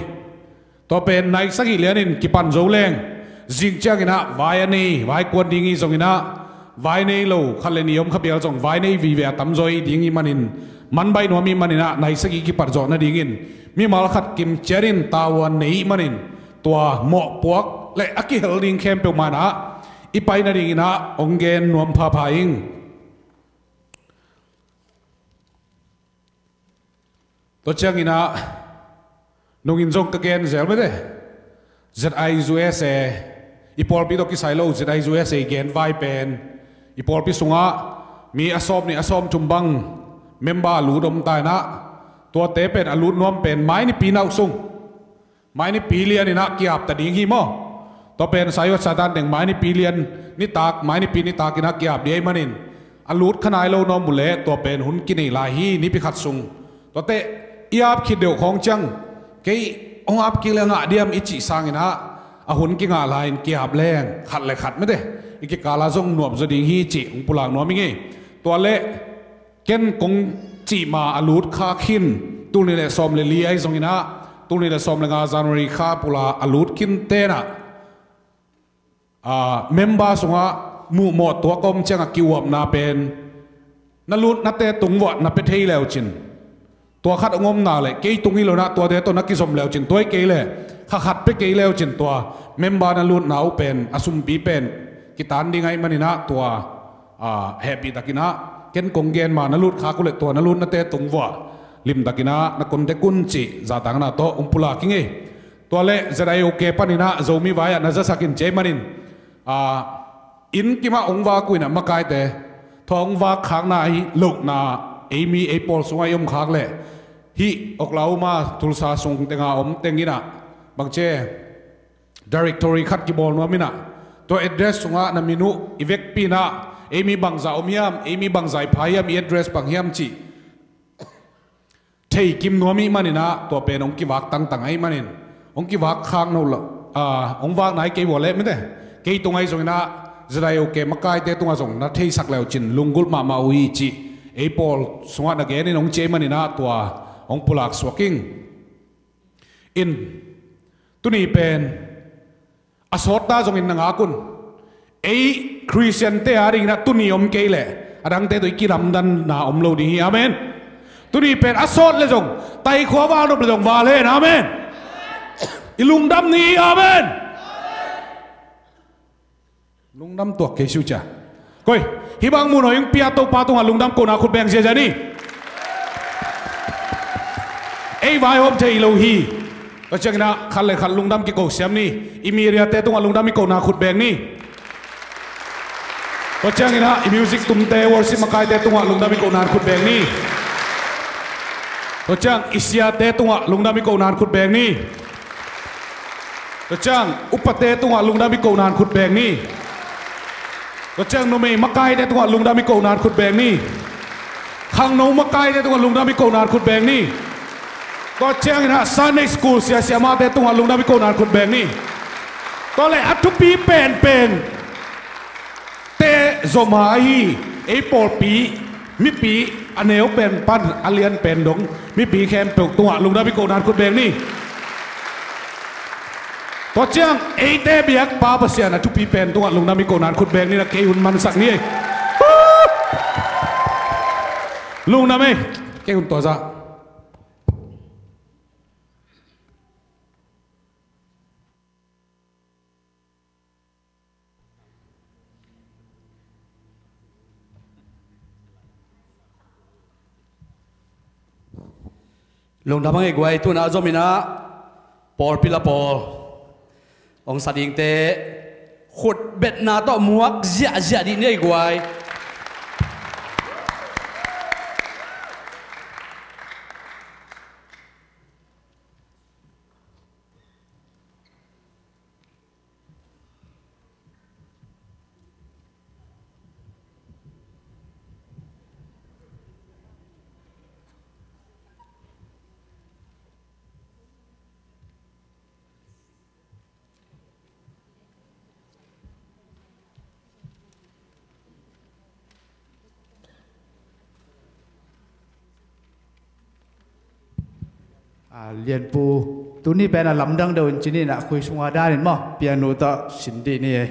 Tua pen nai sagih lianin kipan zo leng, zing ciangin ah vai a nei, vai kuan ding hi zongin ah, vai nei lo khat le nih om kha pial zong vai nei vive a tamzaw hi ding hi manin, man baih nuam hi manin ah nai sagih kipat zawh nadingin mimal khat kim ciatin tavuan nei manin, tua mawhpuak le a kihel ding khempeuh mah in ah i pai nadingin ah hong gen nuam phapha ing. Tua ciangin ah nungin zong ka gen zel mete. Z I U S A, i pawlpi tawh kisai lo, Z I U S A gen vai pen i pawlpi sungah mi a sawm nih a sawm thum bang member a lut om ta in ah, tuate pen a lut nuam pen mai nipi nauh sung, mai nipi lian in ah ki-ap ta ding hi maw. Tua pen Sayo Satan teng mai nipi lian nitak, mai nipi nitak in ah ki-ap ding ahih manin, a lut kha nai lo nuam uh leh tua pen hun kinei lai hi, nipi khat sung. Tuate i ap khit deuh khawng ciang, kei hong ap kik leh ngah diam i cih sangin ah, a hun kingah lai-in ki-ap leng khat le khat mete, i kikal ah zong nuam zaw ding hi cih hong pulak nuam ing ei. Tua leh ken kong cih ma a lut kha khin, tul nih le sawm le li ahi zongin ah, tul nih le sawm le nga January kha pula a lut khin ten ah, a, member sungah muhmawh tuak a om ciangah ki-uapna pen, na lutnate tung vuah na pia thei leucin, tua khat hong omna leh kei tung hi lo in ah, tuate tawh na kizom leucin, tua hi kei leh kha khat pia kei leucin, tua member na lutna uh pen a sumpi pen kitan ding ahih manin ah, tua, a, hehpihtakin ah ken kong gen ma na lut khak uh leh tua na lutnate tung vuah limtakin ah na contact un cih zahtakna tawh hong pulak ing ei. Tua leh Z I O K panin ah Zomi vai-ah na zasak in ci ahih manin, a, inn kimah hong vak uh in ah makaite, tua hong vak khakna ahi lohna, ei mi ei pawl sungah i om khak leh, hih Oklahoma, Tulsa sung tenga om teng in ah, bangci, directory khat kibawl nuam in ah, tua address sungah na min uh i vekpi in ah, ei mi bangzah om hiam, ei mi bangzah i pha hiam, i address bang hiam cih thei kim nuam ahih manin ah, tua pen hong kivak tangtang ahih manin, hong kivak khak no lo, a, hong vak nai kei vua leh mete, kei tung ahi zongin ah, Z I O K makaite tungah zong na theisak leucin lunggulh mahmah uh hi cih ei pawl sungah na gen in hong ci ahih manin ah, tua hong pulak suak ing. In, tuni pen a sawt ta zongin na ngak un. Ei Khristiante a dingin ah tuni om kei leh a dangte tawh i kilamdanna om lo ding hi. Amen. Tuni pen a sawt leh zong, tai khua val nop leh zong val hen. Amen. I lungdam ni hi. Amen. Lungdam tuak kei su cia. Koi, hih bang mun hong pia Topa tungah lungdam kohna khut beng ziazia ni. Ei vaihawm thei lo hi. Tua ciangin ah khat le khat lungdam kiko siam ni. I media-te tungah lungdam i kohna khut beng ni. Tua ciangin ah i music tumte, worship makaite tungah lungdam i kohna khut beng ni. Tua ciang i siate tungah lungdam i kohna khut beng ni. Tua ciang upate tungah lungdam i kohna khut beng ni. Tua ciang numei makaite tungah lungdam i kohna khut beng ni. Khangno makaite tungah lungdam i kohna khut beng ni. Tua ciangin ah Sunday school sia siamahte tungah lungdam i kohna khut beng ni. Tua leh a thupi penpen te zom a ahi, ei pawlpi mipi a neu pen pan a lian pen dong mipi khempeuh tungah lungdam i kohna khut beng ni. Tua ciang eite biakpa Pasian a thupi pen tungah lungdam i kohna khut beng ni, na kei hun mansak ni ei. Lungdam ei. Kei hun tua zah. Lungdam a ngei guai, tu-in ah zom in ah pawlpi la pawl hong sa dingte khutbetna tawh muak ziahziah dih ni ei guai. A, Lianpu, tuni pen a lamdang deuh in ci ni in ah, khui sunga dan in maw, piano tawh sin dih ni ei.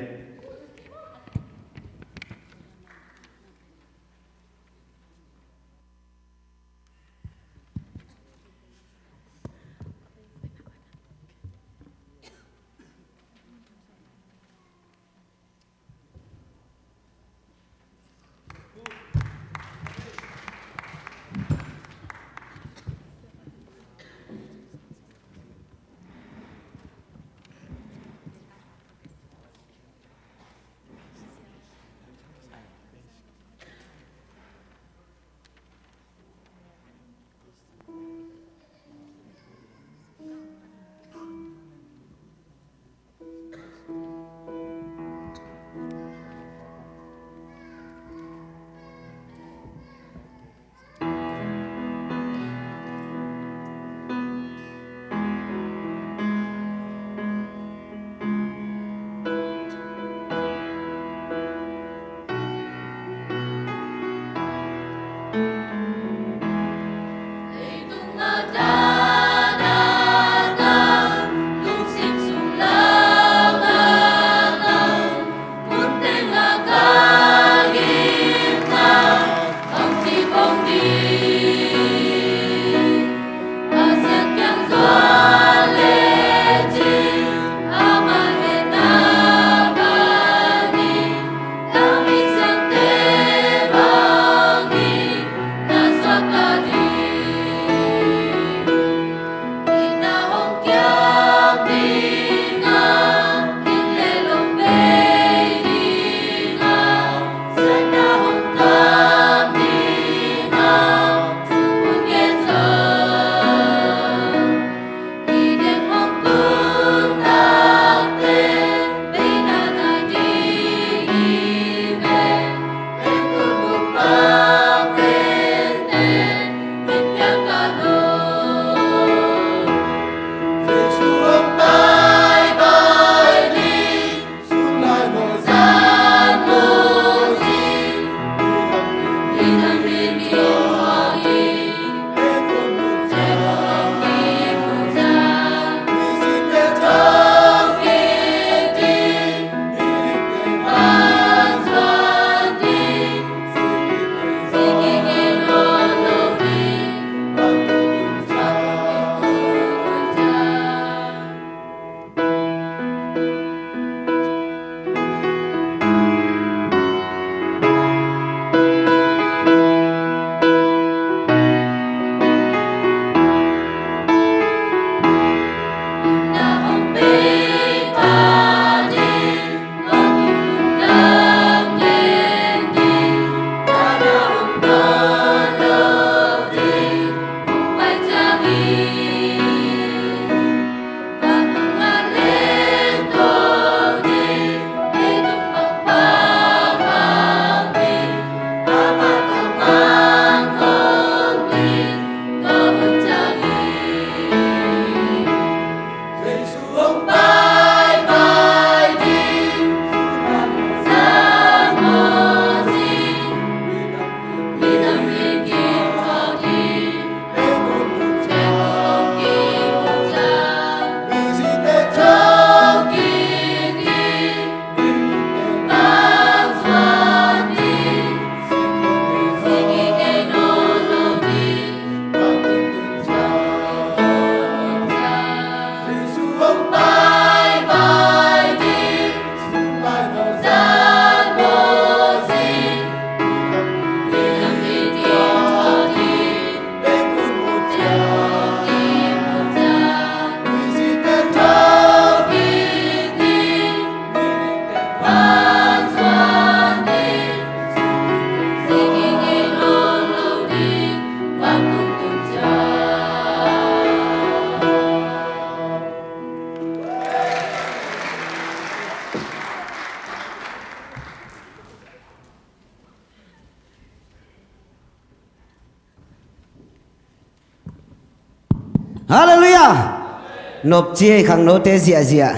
Nopci ei khangnote ziahziah.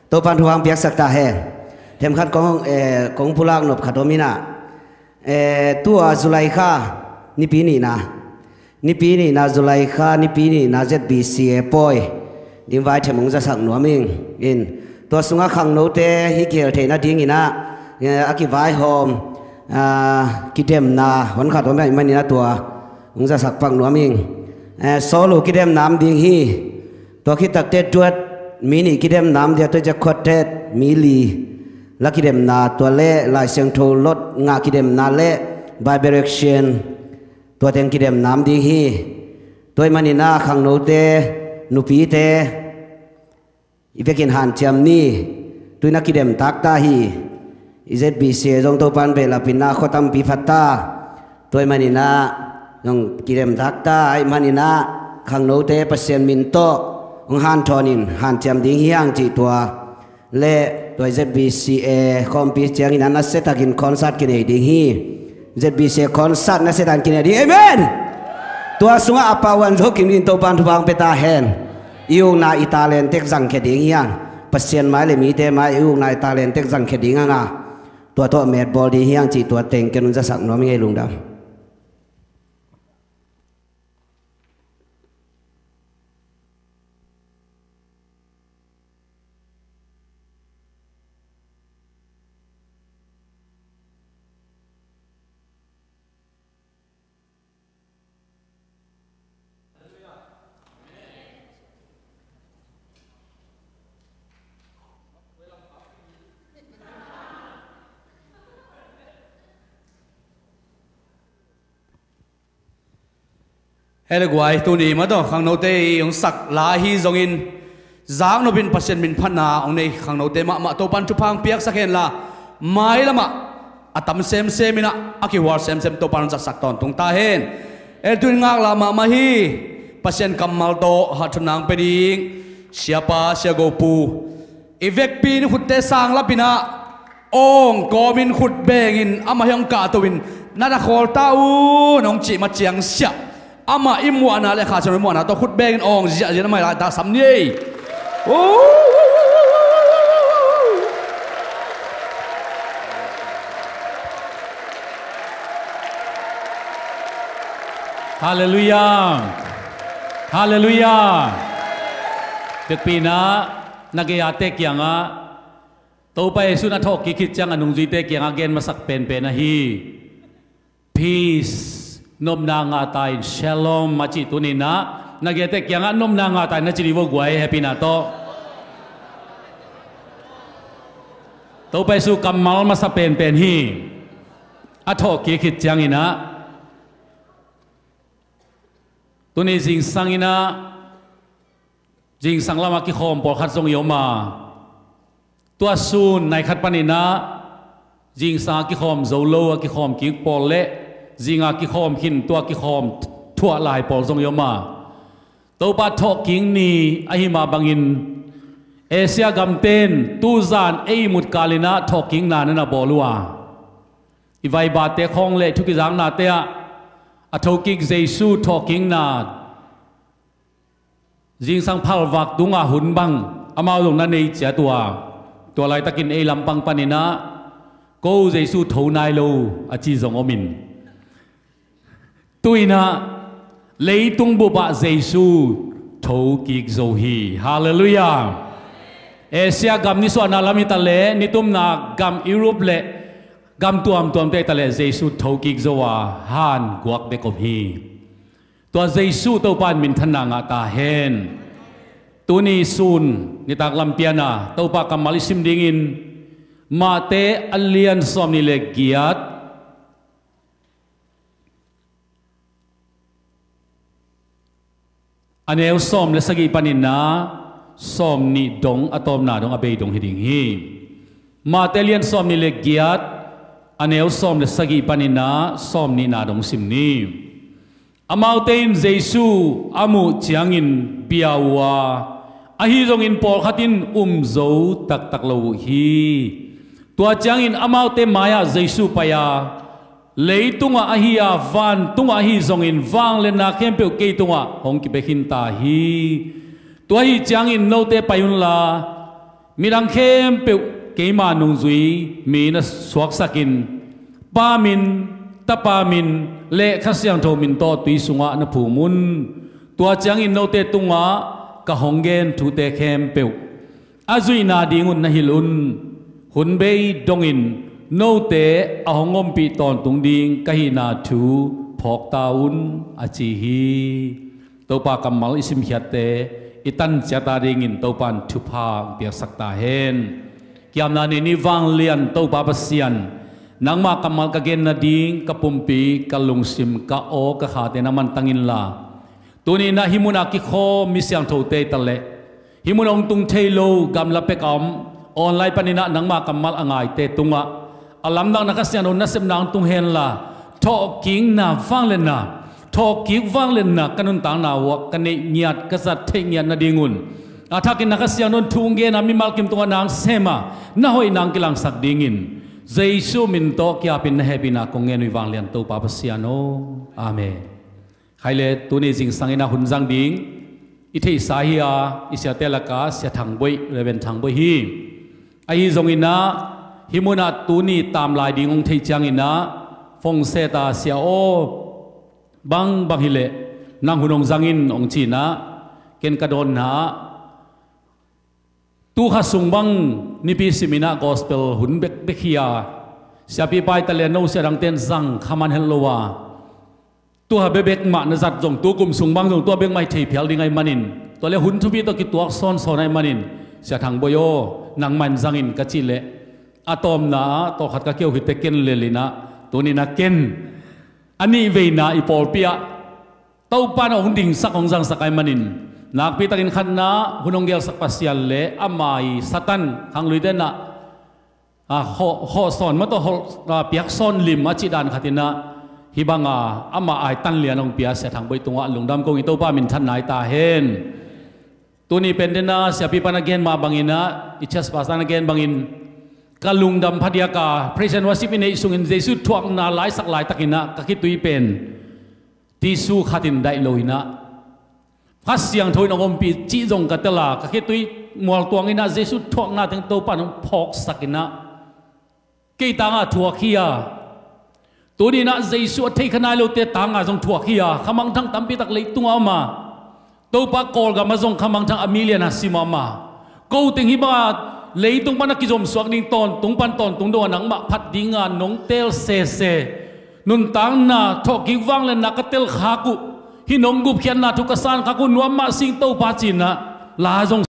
Topan thu hang piaksak ta hen. Themkhat kong, eh, kong pulak nop khat om inah, eh, tua July kha nipi nihna, nipi nihna July kha nipi nihna Z B C A pawi ding vai them hong zasak nuam ing. In tua sungah khangnote hih kihel theihna dinginah, eh, a kivaihawm, ah, kidemna hon khat om ahih maninah tua hong zasak pak nuam ing. Eh, solo kidemna om ding hi. Tua khit takte duat mi nih kidemna om ding a, tua ciah quartet mi li la kidemna, tua le Lai Siangtho lot ngah kidemna le Bible action, tua teng kidemna om ding hi. Tua ahih maninah khangnote, nupite, i vekin hanciam ni. Tuin a kidem takta hi. I Z B C A zong Topan behlapinah khua tampi phat ta. Tua ahih maninah zong kidem takta ahih maninah khangnote Pasian min tawh hong hanthawnin hanciam ding hi hang cih tua le tua Z B C A khawmpi ciangin a nasiatakin concert kinei ding hi. Z B C A concert nasiatakin kinei ding. Amen. Tua sungah a pauan zo kim dingin Topan thupha hong pia ta hen. I ukna i talent tek zangkhia ding hi hang. Pasian mai le mite mai i ukna i talent tek zangkhia ding hanga, tua tawh metbawl ding hi hang cih tua teng ken un zasak nuam hi ngei, lungdam. Hei le guai, tuni mah tawh khangnote i hong sak la ahi zongin, zaknopin Pasian min phatna hong nei khangnote mahmah Topan thupha hong piaksak henla, mailamah a tam semsem inah a kihual semsem Topan hong zatsak tawntung ta hen. Hei le tuni ngaklah mahmah hi. Pasian kammal tawh hatthawtna hong pia ding Siapa, Sia Go Pu, i vekpi in khutte sanglapinah awng kawmin khut bengin amah hi hong kahtoin, na na khawl ta un hong cih ma ciang siah, amah i muahna le Kha Siangtho i muahna tawh khut bengin awng ziahziah in amah i laitak sam ni ei. Halleluiah. Halleluiah. Vekpi inah na gei-ate kiangah Topa Jesuh na thawhkik khit ciang a nungzuite kiangah gen masak penpen ahi. Peace, nopna ngah ta in, Shalom a cih tuninah na gei-ate kiangah nopna ngah ta in na ci dih vo guai, happy na tawh. Topa Jesuh kammal masa penpen hi. A thawhkik khit cianginah tuni zingsang inah zingsang lamah kikhawm pawlkhat zong i om a, tua sun nai khat paninah zingsang a kikhawm zo lo a kikhawm kik pawl le zinga kikhawm khin tua kikhawm thuah lai pawl zong i om a, Topa thawhkik ni ahi mah bangin Asia gamten tuzan ei mut kalinah thawhkikna na na bawl uh a, i vaibate khawng le thukizaknate ah a thokik Jesu thawhkikna zingsang phalvak tunga hun bang amau zong na nei ciat uh a, tua laitakin ei lampang paninah ko Jesu tho nai lo a ci zong omin, tuinah leitung bupah Jesu thokik zo hi. Halleluiah. Asia gam nisuahna lam hitaleh nitumna gam Europe le gam tuamtuamte hitaleh Jesu thokik zo a, han guak bek om hi. Tua Jesu Topa in minthanna ngah ta hen. Tuni sun nitak lampiana Topa kammal i sim dingin Mate a lian sawmnih le giat, a neu sawm le sagih paninah sawmnih dong a tawpna dong a bei dong hi ding hi. Mate lian sawmnih le giat, a neu sawm le sagih paninah sawmnihna dong sim ni. Amaute in Jesu a muh ciangin bia uh a, ahi zongin pawlkhat in um zo taktak lo uh hi. Tua ciangin amaute mai-ah Jesu pai a, Leitungah ahi a, vantungah ahi zongin vangliatna khempeuh kei tungah hong kipia khin ta hi. Tua ahi ciangin note pai unla, midang khempeuh keima nungzui mi na suaksakin, Pa min, Tapa min, le Kha Siangtho min tawh tui sungah na phum un. Tua ciangin note tungah ka hong gen thute khempeuh a zuihna dingun na hilh un. Hun bei dongin note a hong ompih tawntung ding ka hihna thu phawk ta un, a ci hi. Topa kammal i simkhiatte i tan ciat a dingin Topa in thupha hong piaksak ta hen. Kiamna nei ni. Vanglian Topa Pasian, nangmah kammal ka gen nading ka pumpi, ka lungsim, ka aw, ka khate na mantang inla, tuni-in ah hih munah kikhawm mi siangthote i ta leh, hih munah hong tung thei lo gamla pek a om, online panin ah nangmah kammal a ngaite tungah a lamdang na Kha Siangtho nasepna hong tung henla, thawhkikna vangliatna, thawhkik vangliatna ka nuntakna uah ka neih ngiat, ka zat theih ngiat nadingun a thakin na Kha Siangtho in thu hong gen a, mimal kim tungah na hong sem a, na hoihna hong kilangsak dingin Jesu min tawh ki-apin na hehpihna kong ngen uh hi, vanglian Topa Pasian aw. Amen. Khai le, tuni zingsang in ah hun zang ding i theihsa hi a, i siate lakah Sia Thang Boih, Reverend Thang Boih hi. Ahi zongin ah hih munah tuni tam lai ding hong theih ciangin ah phone set a, Sia aw, bangbang hileh nang hun hong zang in, hong ci-in ah, ken ka dawnna ah, tu kha sung bang nipi simin ah gospel hun bekbek hi a, siapipa i ta leh no sia dangte in zang kha man het lo a, tu kha bekbek mah na zat zong, tu kum sung bang zong tua bek mah hi thei phial ding ahih manin, tua leh hun thupi tawh kituak sawnsawn ahih manin, Sia Thang Boih aw, nangmah in zang in, ka cih leh, a tawpna ah tawlkhat ka kiau khit teh ken lel in ah, tuni-in ah ken a nihveina i pawlpi ah Topa in hong dingsak, hong zangsak ahih manin, nakpitakin khatna hun hong gelsak Pasian le ama i Satan khangluite in ah, a, khawh, khawh sawn mah tawh, hol, a, piak sawn lim a cih dan khatin ah, hih banga ama ai tan lian hong pia Sia Thang Boih tungah lungdam kong hi. Topa minthanna hi ta hen. Tuni pen den ah siapipa in a gen mah bangin ah, i church pastor in a gen bangin, ka lungdam phadiak a, praise and worship i neih sungin Jesu thuakna laisak laitakin ah ka khitui pen tissue khatin daih lo in ah, Kha Siangtho in hong ompih cih zong ka tel a, ka khitui mualtuang in ah Jesu thuakna teng Topa in hong phawksak in ah, kei tangah thuak hi a, tuni-in ah Jesu a thei kha nai lote tangah zong thuak hi a, kha mangthang tampi tak leitungah om a, Topa, Kawlgam ah zong kha mangthang a million a sim a om a, ko teng hih banga leitung pan a kizomsuak ding, tawntung pan tawntung dongah nangmah phat dinga nong teel sese, nuntakna thawhkik vangliatna ka telkhak uh, hih nong gupkhiatna thu ka sankhak uh, nuam mah sing Topa, ci-in ah la zong